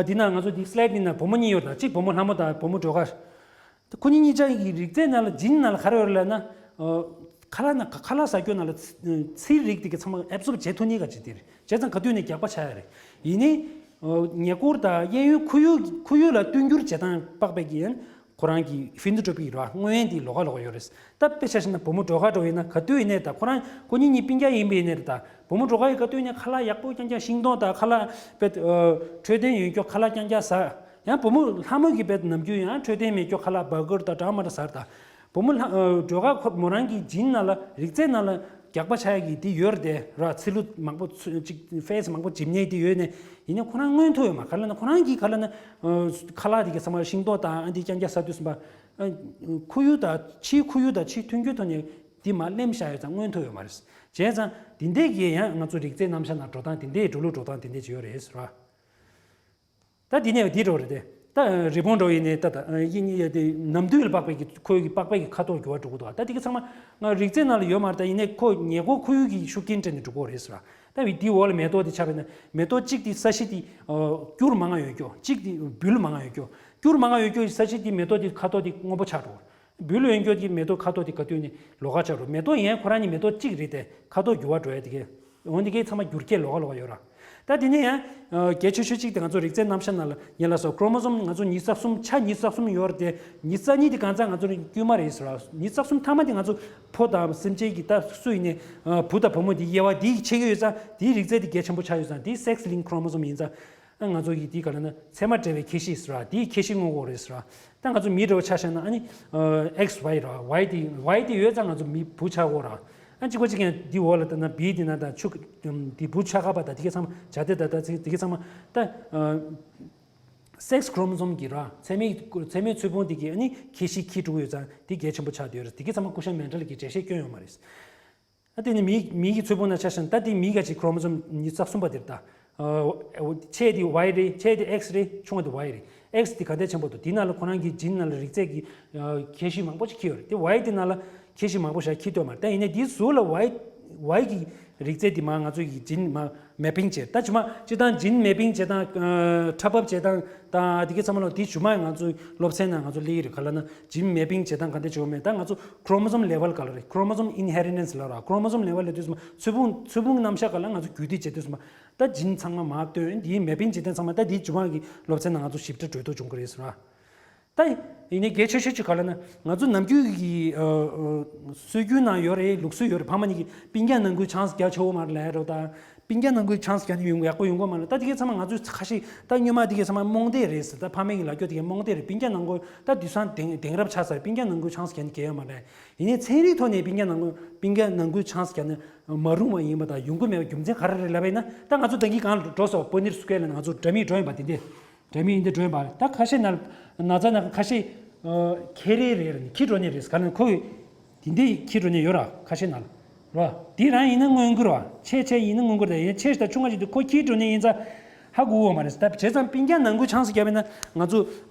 འདི་ན་ང་ཚོ་འདི་slide་འདི་ན་བུ་མོ་གཉིས་ཡོད། ད་གཅིག་བུ་མོ་ལྷ་མོ་དང་བུ་མོ་སྒྲོལ་དཀར། ད་ཁོ་གཉིས་གཉིས་ཆ་གི་རིགས་རྫས་ནང་ལ་gene་ནང་ལ་ག་རེ་ཡོད་ལབ་ན། ཁ་ལག་ན་ཁ་ལག་ཟ་རྒྱུ་ནང་ལ་ཚི་ཚིལ་རིགས་དེ་ག་ཚང་མ་absorb་བྱེད་ཐུབ་ནི་ག་ཅིག་དེ་རེད། བྱས་ཙང་ག་དུས་ནས་རྒྱགས་པ་ཆགས་ཡ་རེད། ཡིན་ནའི་ཉེ་འཁོར་དང་གཡས་གཡོན་ཁོར་ཡུག་ཁོར་ཡུག་ལ་བསྟུན་འགྱུར་བྱེད་སྟངས་དཔག་པའི་གི་ཡན་ཁོ་རང་གི་phenotypic་ར་མངོན་ཡན་དེ་ལོགས་ཀ་ལོགས་ཀ་ཡོད་རེད། ད་དཔེ་ཆ་བཞག་ན་བུ་མོ་སྒྲོལ་དཀར་འདྲ་བོ་ཡིན་ན་ག་དུས་ཡིན་ནའི་ད་ཁོ་རང་ཁོ་གཉིས་གཉིས་སྤུན་ཀྱག་ཡིན་པ་ཡིན་ནའི་རེད། ད་བུ་མོ་སྒྲོལ་དཀར་ཡིས་ག་དུས་ཡིན་ནའི་ཁ་ལག་ཡག་པོ་རྐྱང་རྐྱང་ཤིང་ཏོག་དང་ཁ་ལག་དཔེ་འཕྲོད་བསྟེན་ཡོད་ཀྱོ་ཁ་ལག་རྐྱང་རྐྱང་ཟ། ཡང་བུ་མོ་ལྷ་མོ་གི་དཔེ་ནམ་རྒྱུན་ཡང་འཕྲོད་བསྟེན་མེད་ཀྱོ་ཁ་ལག་burger་དང་འདྲ་མ་འདྲ་ཟ་རེད། ད་བུ་མོ་ལྷ་སྒྲོལ་དཀར་ཁོ་མོ་རང་གི་gene་ནང་ལ་རིགས་རྫས་ནང་ལ་རྒྱགས་པ་ཆགས་ཡ་གི་དེ་ཡོད་རེད་དེ་ར། ཚིལ་ལུ་མང་པོ་ཚུ་ཅིག་fats་མང་པོ་འཇིབ་ནས་དེ་ཡོད་ནས་ཡིན་ནའི་ཁོ་རང་མངོན་ཐུབ་ཡོད་མ་རེད། ག་ལ་ན་ཁོ་རང་གིས་ག་ལ་ན་ཁ་ལག་དེ་ག་ཚང་མ་ཤིང་ཏོག་དང་ཨ་འདི་རྐྱང་རྐྱང་ཟ་དུས་ཙམ་པ་ཁོར་ཡུག་དང་ཕྱིའི་ཁོར་ཡུག་དང་ཕྱིའི་མཐུན་རྐྱེན་ཐོག་ནས་དེ་མར་ལེན་བཞག་ཡོད་ཙང་མངོན་ཐུབ་ཡོད་མ་རེད། བྱས་ཙང་དེ་འདྲས་ཀྱི་ཡང་ང་ཚོ་རིགས་རྫས་རྣམ་གཞག་ནང་འགྲོ་སྟངས་དེ་འདྲས་འགྲོ་ལུགས་འགྲོ་སྟངས་དེ་འདྲས་ཅིག་ཡོད་རེད་ཟེར་བ། ད་འདི་ནས་འདི་འགྲོ་རེད་དེ། ད་རི་བོང་འགྲོ་ཡིན་ནའི་ད་ད་ཡིན་ཡིན་དེ་ནམ་དུས་ལ་དཔག་པའི་གི་ཁོའི་གི་པགས་པའི་གི་ཁ་དོག་འགྱུར་བ་འགྲོ་གི་འདུག་ད་འདི་གི་ཚང་མ་ང་རིགས་རྫས་ནང་ལ་ཡོད་མ་རེད། ད་ཡིན་ནའི་ཁོ་ཉེ་འཁོར་ཁོར་ཡུག་གི་ཤུགས་རྐྱེན་སྤྲད་ནས་འགྲོ་གི་རེད་ཟེར་བ། ད་བི་འདི་འོག་ལ་མེ་ཏོག་དེ་ཆགས་པས་ན་མེ་ཏོག་གཅིག་དེ་ས་གཞི་དེ་སྐྱུར་མང་ང་ཡོད་ཀྱོ། གཅིག་དེ་འབུལ་མང་ང་ཡོད་ཀྱོ། སྐྱུར་མང་ང་ཡོད་ཀྱོ་ས་གཞི་དེ་མེ་ཏོག་དེ་ཁ་དོག་དེ་སྔོན་པོ་ཆགས་འགྲོ། འབུལ་ཡོད་ཀྱོ་དེ་མེ་ཏོག་ཁ་དོག་དེ་ག་དུས་ནས་ལོགས་ཀ་ཆགས་འགྲོ། མེ་ཏོག་ཡན་ཁོ་རང་ནི་མེ་ཏོག་གཅིག་རེད་དེ་ཁ་དོག་འགྱུར་བ་འགྲོ་ཡ་དེ་གས། འོན་ཏེ་ཁྱེད་ཚང་མ་འགྱུར་ཁྱད་ལོགས་ཀ་ལོགས་ཀ་ཡོད་ར། ད་དེ་ནས་ཡང་གལ་ཆེ་ཤོས་གཅིག་དེ་ང་ཚོ་རིགས་རྫས་རྣམ་གཞག་ནང་ལ་ཉེ་ལ་སོགས་ཀྲོ་མོ་སོམ་ང་ཚོ་ཉི་ཤུ་རྩ་གསུམ་ཆ་ཉི་ཤུ་རྩ་གསུམ་ཡོད་རེད་དེ། ཉི་ཤུ་རྩ་གཉིས་དེ་གང་ཚང་ང་ཚོ་རིགས་དཀྱུས་མ་རེད་ཟེར་ར། ཉི་ཤུ་རྩ་གསུམ་ཐ་མ་དེ་ང་ཚོ་ཕོ་དང་སེམས་ཅན་གྱི་ད་སུ་ཡིན་ནའི་བུ་དང་བུ་མོ་དེ་དབྱེ་བ་དེ་ཕྱེ་གི་ཡོད་ཙང་དེའི་རིགས་རྫས་དེ་གལ་ཆེན་པོ་ཆགས་ཡོད་ཙང་དེ་sex linked chromosome་ཡིན་ཙང་ང་ཚོ་གི་དེ་ག་ལ་ན་ཚད་མ་བྲལ་བའི་ཁྱད་གཤིས་ཟེར་ར། དེའི་ཁྱད་གཤིས་མངོན་གྱི་ཡོད་རེད་ཟེར་ར། ད་ང་ཚོ་མི་འདྲ་བོ་ཆ་བཞག་ན་ཨ་ནི་ཨེག་སི་ཝའི་ར་ཝའི་དེ་ཝའི་དེ་ཡོད་ཙང་ང་ཚོ་མི་བུ་ཆགས་ཀྱི་ཡོད་ར། ཨ་གཅིག་པ་གཅིག་ཡང་འདི་འོག་ལ་ལྟ་ན་བི་འདི་ན་དང་ཆུ་འདི་བུ་ཆགས་ཁ་པ་དང་དེ་ག་ཚང་མ་བྱ་དེ་ད་ད་ཚིག་དེ་ག་ཚང་མ་ད་སེག་སི་ཁྲོ་མོ་སོམ་གྱི་ར་ཚད་མའི་ཚད་མའི་ཚོས་ཕུང་དེ་གི་ཨ་ནི་ཁྱད་གཤིས་ཁྱི་དྲུག་ཡོད་ཙང་དེ་གལ་ཆེན་པོ་ཆགས་བསྡད་ཡོད་རེད། དེ་ག་ཚང་མ་སྐུ་ཞབས་མན་ཌལ་གྱིས་འགྲེལ་བཤད་བསྐྱོན་ཡོད་མ་རེད། ཨ་དེ་ནི་མིའི་མིའི་གི་ཚོས་ཕུང་ནང་ཆ་བཞག་ན་ད་དེ་མིའི་ག་ཅིག་ཁྲོ་མོ་སོམ་ཉི་ཤུ་རྩ་གསུམ་པ་དེ་རེད་ད། ཆེ་དེ་ཝའི་རེད། ཆེ་དེ་ཨེག་སི་རེད། ཆུང་བ་དེ་ཝའི་རེད། ཨེག་སི་དེ་ག་དེ་ཆེན་པོ་འདུག་དེ་ནང་ལ་ཁོ་རང་གི་ཇིན་ནང་ལ་རིགས་རྫས་ཀྱི་ཁྱད་གཤིས་མང་པོ་ཞིག་འཁྱེར་ཡོད་རེད། དེ་ཝའི་དེ་ནང་ལ་ཁྱད་གཤིས་མང་པོ་ཞིག་འཁྱེར་ཐུབ་མ་རེད། ད་ཡིན་ནའི་དེའི་ཟུར་ལ་ཝའི་ཝའི་གི་རིགས་རྫས་དེ་མ་ང་ཚོ་གི་ཇིན་མ་མེ་པིང་བྱས་ད་ཇི་མ་སྤྱི་བཏང་ཇིན་མེ་པིང་བྱེད་སྟངས་འཁྲབ་འབབ་བྱེད་སྟངས་དང་དེ་གའི་ཚང་མ་ལ་དེ་ཇི་མ་ང་ཚོའི་སློབ་ཚན་ནང་ང་ཚོ་སླེབས་ཀྱི་རེད། ག་ལ་ན་ཇིན་མེ་པིང་བྱེད་སྟངས་ག་འདྲ་བྱེད་དགོས་མེད་ད་ང་ཚོ་ཁྲོ་མོ་སོམ་ལེ་ཝལ་ག་ལ་རེད། ཁྲོ་མོ་སོམ་ཨིན་ཧེ་རི་ཊེན་སི་ལ་ར་ཁྲོ་མོ་སོམ་ལེ་ཝལ་ལ་དུས་ཚོད་མ་ཚོས་ཕུང་ཚོས་ཕུང་རྣམ་གཞག་ག་ལ་ང་ཚོ་རྒྱུད་སྡེ་བྱེད་དུས་ཚོད་མ། ད་ཇིན་ཚང་མ་མར་བཏོན་འདིའི་མེ་པིང་ཇི་ལྟར་ཚང་མ་ད་འདིའི་ཇུ་མ་གི་སློབ་ཚན་ནང་ང་ཚོ་ཞིབ་ཕྲ་གྲོས་བསྡུར་བྱུང་གི་རེད་ཟེར་བ། ད་ཡིན་ནའི་གལ་ཆེ་ཤོས་ཅིག་ག་ལ་ན་ང་ཚོ་ནམ་རྒྱུན་གྱི་སྲོལ་རྒྱུན་ནང་ཡོད་རེད། ལུགས་སྲོལ་ཡོད་རེད། ཕ་མ་གཉིས་ཀྱི་སྤུན་ཀྱག་ནང་ཁུལ་ཆང་ས་རྒྱག་ཆོག་མ་རེད་ལབ་རོགས་ད། སྤུན་ཀྱག་ནང་ཁུལ་ཆང་ས་རྒྱག་ནི་ཡོང་ཡག་པོ་ཡོང་གི་མ་རེད། ད་དེ་གའི་ཚང་མ་ང་ཚོའི་ཁ་ཤས་ད་སྔོན་མ་དེ་གའི་ཚང་མ་རྨོངས་དད་རེད་ཟེར། ད་ཕ་མའི་གི་ལབ་རྒྱུ་དེ་གའི་རྨོངས་དད་རེད། སྤུན་ཀྱག་ནང་ཁུལ་ད་དུས་སང་དེང་དེང་རབས་ཆགས་ཚར་རེད། སྤུན་ཀྱག་ནང་ཁུལ་ཆང་ས་རྒྱག་ནི་གལ་ཡོད་མ་རེད། ཡིན་ནའི་ཚན་རིག་ཐོག་ནས་སྤུན་ཀྱག་ནང་ཁུལ་སྤུན་ཀྱག་ནང་ཁུལ་ཆང་ས་རྒྱག་ནི་མ་རུང་བ་ཡིན་པ་དང་ཡོང་གི་མེད་པ་རྒྱུ་མཚན་ག་རེ་རེད་ལབ་པ་ཡིན་ན། ད་ང་ཚོ་ད་གིན་གང་ལ་འགྲོ་སོང་པོ་ནིར་སུ་ཀེ་ལ་ང་ཚོ་འདྲ་མིན་འགྲོ་ཡིན་པ་དེ་འདྲས་འདྲ་མིན་ཡིན་འདྲ་འགྲོ་ཡིན་པ། ད་ཁ་ཤས་ན་ན་ཚ་ན་ཁ་ཤས་ཁེ་རེ་རེད་ཁྱི་འགྲོ་ནི་རེད་ག་ནས་ཁོ་གི་དེ་འདྲས་ཁྱི་འགྲོ་ནི་ཡོད་ར། ཁ་ཤས་ན་ར་དེ་རང་ཡིན་ན་མངོན་གྱུར་བ་ཆེ་ཆེ་ཡིན་ན་མངོན་གྱུར་དང་ཡིན་ཆེ་ཞིག་དང་ཆུང་བ་ཞིག་དུ་ཁོ་ཁྱི་འགྲོ་ནི་ཡིན་ཙང་ཧ་གོ་བ་མ་རེད། ད་བྱས་ཙང་སྤུན་ཀྱག་ནང་ཁུལ་ཆང་ས་བརྒྱབ་ཡིན་ན་ང་ཚོ་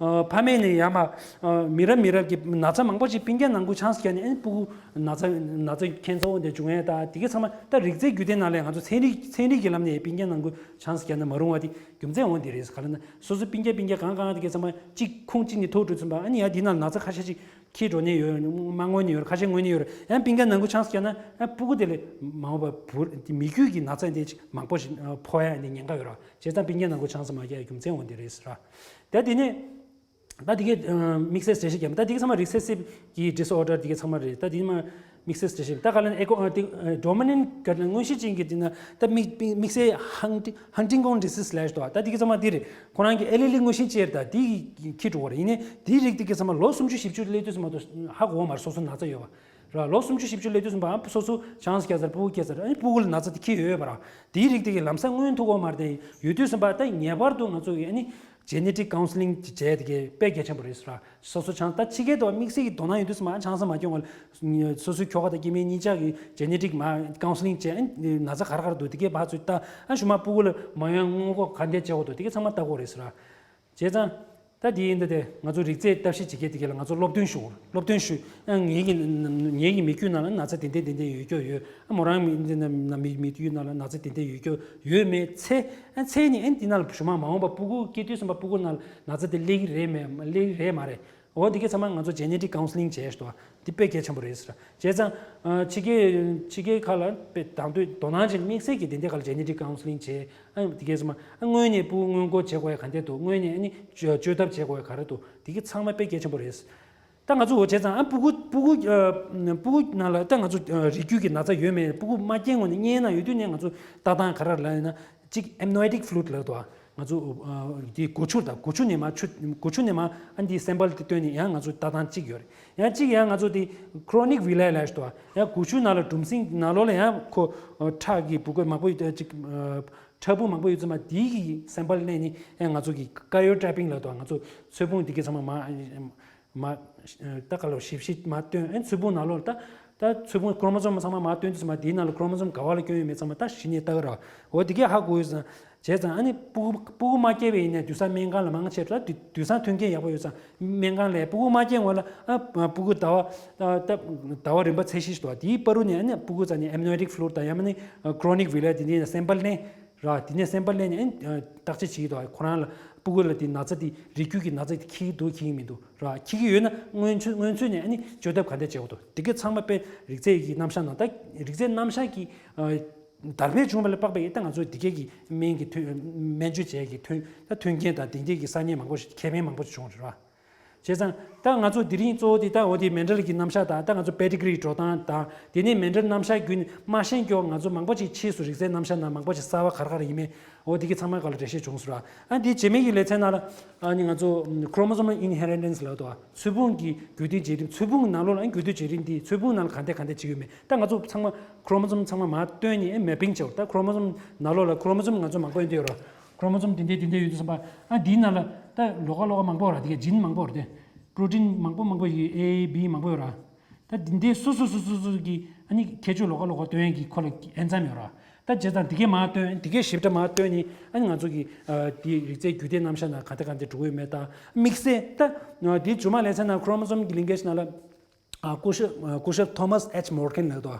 ཕ་མས་ནས་ཡར་མར་མི་རབས་མི་རབས་ཀྱི་ན་ཚ་མང་པོ་ཞིག་སྤུན་ཀྱག་ནང་ཁུལ་ཆང་ས་བརྒྱབ་ནས་ཨ་ནི་སྤུ་གུ་ན་ཚ་ན་ཚ་ཁྱད་མཚར་པོ་འདི་བྱུང་ཡས་ད་དེ་གའི་ཚང་མ་ད་རིགས་རྫས་རྒྱུད་ལྡན་ནང་ལས་ང་ཚོ་ཚན་རིག་ཚན་རིག་གི་ལམ་ནས་སྤུན་ཀྱག་ནང་ཁུལ་ཆང་ས་བརྒྱབ་ན་མ་རུང་བ་དེ་རྒྱུ་མཚན་འོང་དེ་རེད། ག་ལ་ན་སོ་སོ་སྤུན་ཀྱག་སྤུན་ཀྱག་གང་གང་དེ་གའི་ཚང་མ་གཅིག་ཁུངས་གཅིག་ནས་ཐུག་འགྲོ་ཚུན་པ་ཨ་ནི་ཡ་དེ་ན་ན་ཚ་ཁ་ཤས་ཅིག་ཁྱི་འགྲོ་ནས་ཡོད། མ་ངོས་ནས་ཡོད། ཁ་ཤས་ངོས་ནས་ཡོད། ཡང་སྤུན་ཀྱག་ནང་ཁུལ་ཆང་ས་བརྒྱབ་ན་ཡང་སྤུ་གུ་དེ་ལས་མ་འོངས་པ་བུ་དེ་མི་རྒྱུད་ཀྱི་ན་ཚ་དེ་ཅིག་མང་པོ་ཞིག་ཕོག་ཡ་ནི་ཉེན་ཁ་ཡོད་ར། བྱས་ཙང་སྤུན་ཀྱག་ནང་ཁུལ་ཆང་ས་མ་བརྒྱབ་ཡ་རྒྱུ་མཚན་འོང་དེ་རེད་ཟེར་ར། ད་དེ་ནས། ད་དེ་གའི་དམིགས་བསལ་འགྲེལ་བཤད་བརྒྱབ་མེད། ད་དེ་གའི་ཚང་མ་རིགས་སེལ་སིབ་ཀྱི་ཌི་སི་ཨོར་ཌར་དེ་གའི་ཚང་མ་རེད། ད་དེ་མ་ དམིགས་བསལ་འགྲེལ་བཤད། ད་ག་ལ་ཨེ་ཀོ་ཨ་དེ་ཌོ་མི་ནན་ག་ལ་མངོན་ཤེས་ཅན་གྱི་དེ་ན་ད་དམིགས་དམིགས་བསལ་ཧང་ཧང་ཏིང་ཀོང་ཌི་སི་སི་ལེ་ཤི་དོ། ད་དེ་གི་ཚང་མ་དེ་རེད། ཁོ་རང་གི་ཨེ་ལི་ལི་མངོན་ཤེས་ཅན་ད་དེ་གི་ཁྱི་འགྲོ་བ་རེད། ཡིན་ནའི་དེའི་རིགས་དེ་གི་ཚང་མ་ལོ་སུམ་ཅུ་བཞི་བཅུ་སླེབས་དུས་ཙམ་པ་དུ་ཧ་གོ་བ་མ་རེད། སོ་སོ་ན་ཚ་ཡོད་པ་ར། ལོ་སུམ་ཅུ་བཞི་བཅུ་སླེབས་དུས་ཙམ་པ་ཨ་སོ་སོ་ཆང་ས་རྒྱག་ཚར། ཕྲུ་གུ་སྐྱེས་ཚར། ཨ་ནི་ཕྲུ་གུ་ལ་ན་ཚ་དེ་ཁྱི་ཡོད་ཡོད་པ་ར། དེའི་རིགས་དེ་གི་ལམ་སང་མངོན་ཐུབ་ཀྱི་ཡོད་མ་རེད། དེ་ཡོད་དུས་ཙམ་པ་ད་ངེས་པར་དུ་ང་ཚོ་གི་ཨ་ནི་ཇེ་ནེ་ཊིག་ཀའུན་སི་ལིང་བྱས་དེ་གི་དཔེ་གལ་ཆེན་པོ་རེད་ཟེར་ར། སོ་སོ་ཆང་ད་ཕྱི་རྒྱལ་དུ་དམིགས་བསལ་གྱི་དོ་སྣང་ཡོད་དུས་ཙམ་པ་ཆང་ས་མ་སྐྱོང་བ་སོ་སོའི་ཁྱོ་ག་དང་སྐྱེ་དམན་གཉིས་ཆ་གི་ཇེ་ནེ་ཊིག་མ་ཀའུན་སི་ལིང་བྱས། ཨ་ནི་ན་ཚ་ག་རེ་ག་རེ་འདུག་དེ་གའི་ཕར་ཚུར་ལྟ། ཨ་ཞུ་མ་ཕྲུ་གུ་ལ་མ་ཡོང་སྔོན་འགོག་ག་འདྲས་བྱེད་དགོས་འདུག་དེ་གའི་ཚང་མ་ལྟ་དགོས་རེད་ཟེར་ར། བྱས་ཙང་། ད་དེ་ཡིན་ད་དེ་ང་ཚོ་རིགས་རྫས་ལྟ་བཤེར་བྱེད་མཁན་དེ་ག་ལ་ང་ཚོ་སློབ་སྟོན་ཞུ། སློབ་སྟོན་ཞུ། ཨ་ངེད་ཀྱི་ངེད་ཀྱི་མི་རྒྱུད་ནང་ལ་ན་ཚ་དེ་འདྲས་དེ་འདྲས་ཡོད་རྒྱུ་ཡོད། ཨ་མོ་རང་མི་འདི་ན་ན་མི་མི་རྒྱུད་ནང་ལ་ན་ཚ་དེ་འདྲས་ཡོད་རྒྱུ་ཡོད་མེད་ཚེ། ཨ་ཚེ་ནི་ཨ་འདི་ནང་ལ་ཞུ་མ་མ་འོངས་པ་ཕྲུ་གུ་སྐྱེ་དུས་ཙམ་པ་ཕྲུ་གུ་ནང་ལ་ན་ཚ་དེ་སླེབས་ཀྱི་རེད་མེད་སླེབས་ཀྱི་རེད་མ་རེད། འོ་དེ་གའི་ཚང་མ་ང་ཚོ་ཇེ་ནེ་ཊིག་ཀའུན་སི་ལིང་བྱས་ཤག་དོ། འདི་དཔེ་གལ་ཆེན་པོ་རེད་ཟེར། བྱས་ཙང་། ཕྱི་རྒྱལ་ཕྱི་རྒྱལ་ཁག་ལ་དཔེ་དང་དུས་དོ་སྣང་བྱེད་དམིགས་བསལ་གྱི་དེ་འདྲའི་ཁག་ལ་ཇེ་ནེ་ཊིག་ཀའུན་སི་ལིང་བྱས། ཨ་དེ་གའི་ཚང་མ་ཨ་སྔོན་ནས་ཕྲུ་གུ་སྔོན་འགོག་བྱེད་དགོས་ཡ་ག་འདྲས་འདུག་སྔོན་ནས་ཨ་ནི་བཅོས་བཅོས་ཐབས་བྱེད་དགོས་ཡ་ག་རེ་འདུག་དེ་གའི་ཚང་མ་དཔེ་གལ་ཆེན་པོ་རེད། ད་ང་ཚོ་འོ་བྱས་ཙང་ཨ་ཕྲུ་གུ་ཕྲུ་གུ་ཕྲུ་གུ་ནང་ལ་ད་ང་ཚོ་རིགས་རྒྱུད་ཀྱི་ན་ཚ་ཡོད་མེད་ཕྲུ་གུ་མ་སྐྱེས་སྔོན་ནས་རྙེད་ན་ཡོད་དུས་ནས་ང་ཚོ་ལྟ་སྟངས་ག་རེ་ལ་ཡིན་ན། གཅིག་ཨེམ་ནོ་ཡོ་ཊིག་ཕུ་ལུ་ཌི་ལབ་འདུག་ང་ཚོ་དེ་སྒོ་ཕྱུགས་དང་སྒོ་ཕྱུགས་ནས་མ་ཆུ་སྒོ་ཕྱུགས་ནས་མ་ཨ་འདི་སེམ་པལ་དེ་བཏོན་ནས་ཡང་ང་ཚོ་ལྟ་སྟངས་གཅིག་ཡོད་རེད། ཡང་གཅིག་ཡང་ང་ཚོ་དེ་ཁོ་རོ་ནིག་ཝི་ལའི་ལབ་འདུག་ཡང་སྒོ་ཕྱུགས་ནང་ལ་གྲུམ་སྲིན་ནང་ལོགས་ལ་ཡང་ཁོ་ཁྲག་གི་བུ་ག་མང་པོ་ཡོད་གཅིག་ཁྲག་བུ་མང་པོ་ཡོད་ཙམ་པ་དེའི་གི་སེམ་པལ་ལེན་ནས་ཡང་ང་ཚོ་གི་ཀ་ཡོ་ཊེ་རེ་པིང་ལབ་འདུག་ང་ཚོ་ཚོས་ཕུང་དེ་གའི་ཚང་མ་མ། མ། ད་ག་ལ་ཞིབ་ཞིབ་མ་སྟོན། ཨེ་ཚོས་ཕུང་ནང་ལོགས་ད། ད་ཚོས་ཕུང་ཀོ་རོ་མོ་སོམ་ཚང་མ་མ་སྟོན་དུས་ཙམ་པ་དེའི་ནང་ལ་ཀོ་རོ་མོ་སོམ་ག་བ་ལ་སྐྱོན་ཡོད་མེད་ཚང་མ་ད་གཞི་ནས་ལྟ་གི་ར། འོ་དེ་གས་ཧ་གོ་ཡོད་ཙང་། བྱས་ཙང་ཨ་ནི་ཕྲུ་གུ་ཕྲུ་གུ་མ་སྐྱེས་པ་ཡིན་ནའི་དུས་སང་སྨན་ཁང་ལ་མང་ཆེ་ད་དུས་དུས་སང་མཐུན་རྐྱེན་ཡག་པོ་ཡོད་ཙང་སྨན་ཁང་ལ་ཕྲུ་གུ་མ་སྐྱེས་སྔོན་ལ་ཨ་ཕྲུ་གུ་ཟླ་བ་ད་ཟླ་བ་རིམ་པ་ཚད་གཞི་ཞིག་འདུག་དེའི་བར་དུ་ནས་ཨ་ནི་ཕྲུ་གུ་རྩ་ནས་ཨེམ་ནོ་ཡོ་ཊིག་ཕུ་ལུ་ཌི་དང་ཡང་མིན་ན་ཁོ་རོ་ནིག་ཝི་ལའི་དེ་འདྲའི་སེམ་པལ་ལེན། ར། དེ་ནས་སེམ་པ་ལེན་ནས་ཨེ་བརྟག་དཔྱད་བྱེད་ཀྱི་འདུག་ཁོ་རང་ལ་ཕྲུ་གུ་ལ་དེ་ན་ཚ་དེ་རིགས་རྒྱུད་ཀྱི་ན་ཚ་དེ་འཁྱེར་གྱི་འདུག་འཁྱེར་གྱི་མི་འདུག་ར། འཁྱེར་གྱི་ཡོད་ན་སྔོན་ཚུད་སྔོན་ཚུད་ནས་ཨ་ནི་བཅོས་ཐབས་ག་འདྲ་བྱེད་དགོས་འདུག་དེ་གའི་ཚང་མ་དཔེ་རིགས་རྫས་ཀྱི་རྣམ་གཞག་ནང་ད་རིགས་རྫས་རྣམ་གཞག་གི་ཨ་འདར་མའི་བྱུང་བ་ལ་དཔག་པའི་ད་ང་ཚོས་དེ་གའི་གི་སྨན་གྱི་ཐོན་སྨན་བཅོས་བྱས་ཀྱི་ཐོན་ད་ཐོན་རྐྱེན་དང་དེ་འདྲའི་གི་གསར་རྙེད་མང་པོ་ཞིག་ཁེ་ཕན་མང་པོ་ཞིག་བྱུང་རེད་ར། བྱས་ཙང་ད་ང་ཚོ་དེ་རིང་གཙོ་བོ་དེ་ད་འོ་དེ་མེན་ཌལ་གྱི་རྣམ་གཞག་དང་ད་ང་ཚོ་པེ་ཌི་གི་རི་འགྲོ་སྟངས་དང་དེ་ནས་མེན་ཌལ་རྣམ་གཞག་བརྒྱུད་ནས་མ་ཤེས་ཀྱོག་ང་ཚོ་མང་པོ་ཅིག་ཕྱིས་སུ་རིགས་རྫས་རྣམ་གཞག་ནང་མང་པོ་ཅིག་གསར་བ་ག་རེ་ག་རེ་ཡིན་མིན་འོ་དེ་གི་ཚང་མ་ག་ལ་འགྲེལ་བཤད་བྱུང་སོང་ར། ཨ་འདི་རྗེས་མའི་གི་ལེ་ཚན་ནང་ལ་ཨ་ནི་ང་ཚོ་ཁོ་རོ་མོ་སོམ་ཨིན་ཧེ་རི་ཊེན་སི་ལབ་འདུག་ཚོས་ཕུང་གི་རྒྱུད་སྟོད་བྱེད་རིམ་ཚོས་ཕུང་ནང་ལོགས་ལ་ཨ་རྒྱུད་སྟོད་བྱེད་རིམ་འདི་ཚོས་ཕུང་ནང་ལ་ག་འདྲ་ག་འདྲ་བྱེད་ཡོད་མེད་ད་ང་ཚོ་ཚང་མ་ཁོ་རོ་མོ་སོམ་ཚང་མ་མར་བཏོན་ནས་ཨ་མེ་པིང་བྱས་པ་ད་ཁོ་རོ་མོ་སོམ་ནང་ལོགས་ལ་ཁོ་རོ་མོ་སོམ་ང་ཚོ་མང་པོ་ཡོད་འདི་ཡོད་ར། ཁོ་རོ་མོ་སོམ་དེ་འདྲའི་དེ་འདྲའི་ཡོད་དུས་ཙམ་པ་ཨ་འདིའི་ནང་ལ་ད་ལོགས་ཀ་ལོགས་ཀ་མང་པོ་ར། དེ་གའི་ཇིན་མང་པོ་ར། དེ་པྲོ་ཊིན་མང་པོ་མང་པོ་ཡོད། ཨེ་བི་མང་པོ་ཡོད་ར། ད་འདི་འདྲའི་སོ་སོ་སོ་སོ་སོ་གི་ཨ་ནི་ཁྱད་ཆོས་ལོགས་ཀ་ལོགས་ཀ་སྟོན་ཡས་ཀྱི་ཁོ་ལ་ཨེན་ཛེམ་ཡོད་ར། ད་བྱས་ཙང་འདི་གའི་མར་སྟོན་འདི་གའི་ཞིབ་ཕྲ་མར་སྟོན་ནི་ཨ་ནི་ང་ཚོ་གི་ཨ་དེ་རིགས་རྫས་རྒྱུད་སྡེ་རྣམ་གཞག་ནང་ག་འདྲ་ག་འདྲ་འགྲོ་གི་ཡོད་མེད་དང་དམིགས་བསལ་ད་དེ་མཇུག་མ་ལེ་ཚན་ནང་ཁོ་རོ་མོ་སོམ་གྱི་ལིང་གེ་ཇི་ནང་ལ། ཨ་སྐུ་ཞབས་ཨ་སྐུ་ཞབས་ཐོ་མཱས་ཨེཆ་མོར་གྷན་ལབ་འདུག་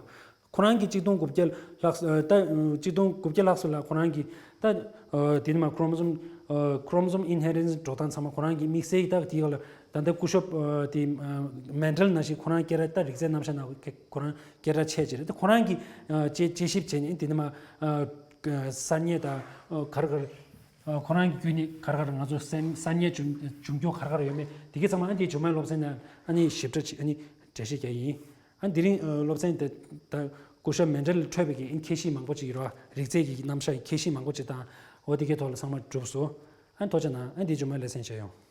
ཁོ་རང་གིས་གཅིག་སྟོང་དགུ་བརྒྱ་ལྷག་ཨ་ད་གཅིག་སྟོང་དགུ་བརྒྱ་ལྷག་ཙམ་ལ་ཁོ་རང་གིས་ད་ཨ་དེ་ནས་མར་ཁོ་རོ་མོ་སོམ་ཨ་ཁོ་རོ་མོ་སོམ་ཨིན་ཧེ་རི་ཊེན་སི་འགྲོ་སྟངས་ཚང་མ་ཁོ་རང་གིས་དམིགས་བསལ་གྱིས་ད་དེ་ག་ལ་ད་ལྟ་སྐུ་ཞབས་ཨ་དེ་ཨ་མེན་ཌལ་ནང་བཞིན་ཁོ་རང་སྐད་གྲགས་ད་རིགས་རྫས་རྣམ་གཞག་ནང་ཁོ་རང་སྐད་གྲགས་ཆེ་ཆེ་རེད། ད་ཁོ་རང་གིས་ཨ་དཔྱད་དཔྱད་ཞིབ་བྱས་ནས་དེ་ནས་མར་ཨ་གསར་རྙེད་དང་ཨ་ག་རེ་ག་རེ་ཨ་ཁོ་རང་གི་བརྒྱུད་ནས་ག་རེ་ག་རེ་ང་ཚོ་སེམས་གསར་རྙེད་བྱུང་བྱུང་རྒྱུ་ག་རེ་ག་རེ་ཡོད་མེད་དེ་གའི་ཚང་མ་ཨ་འདི་མཇུག་མའི་སློབ་ཚན་ནང་ཨ་ནི་ཞིབ་ཕྲ་ཅིག་ཨ་ནི་འགྲེལ་བཤད་རྒྱག་ཡིན། ཨ་འདི་རིང་ཨ་སློབ་ཚན་དེ་ད་སྐུ་ཞབས་མེན་ཌལ་ལ་འཕྲོས་པའི་གི་ཨིན་ཁྱད་གཤིས་མང་པོ་ཅིག་ཡོད་ར། རིགས་རྫས་ཀྱི་རྣམ་གཞག་གི་ཁྱད་གཤིས་མང་པོ་ཅིག་དང་འོ་དེ་གའི་ཐོག་ལ་ཚང་མ་གྲུབ་སོང་། ཨ་ཐུགས་རྗེ་གནང་། ཨ་འདི་མཇུག་མའི་ལེ་ཚན་བྱས་ཡོང་།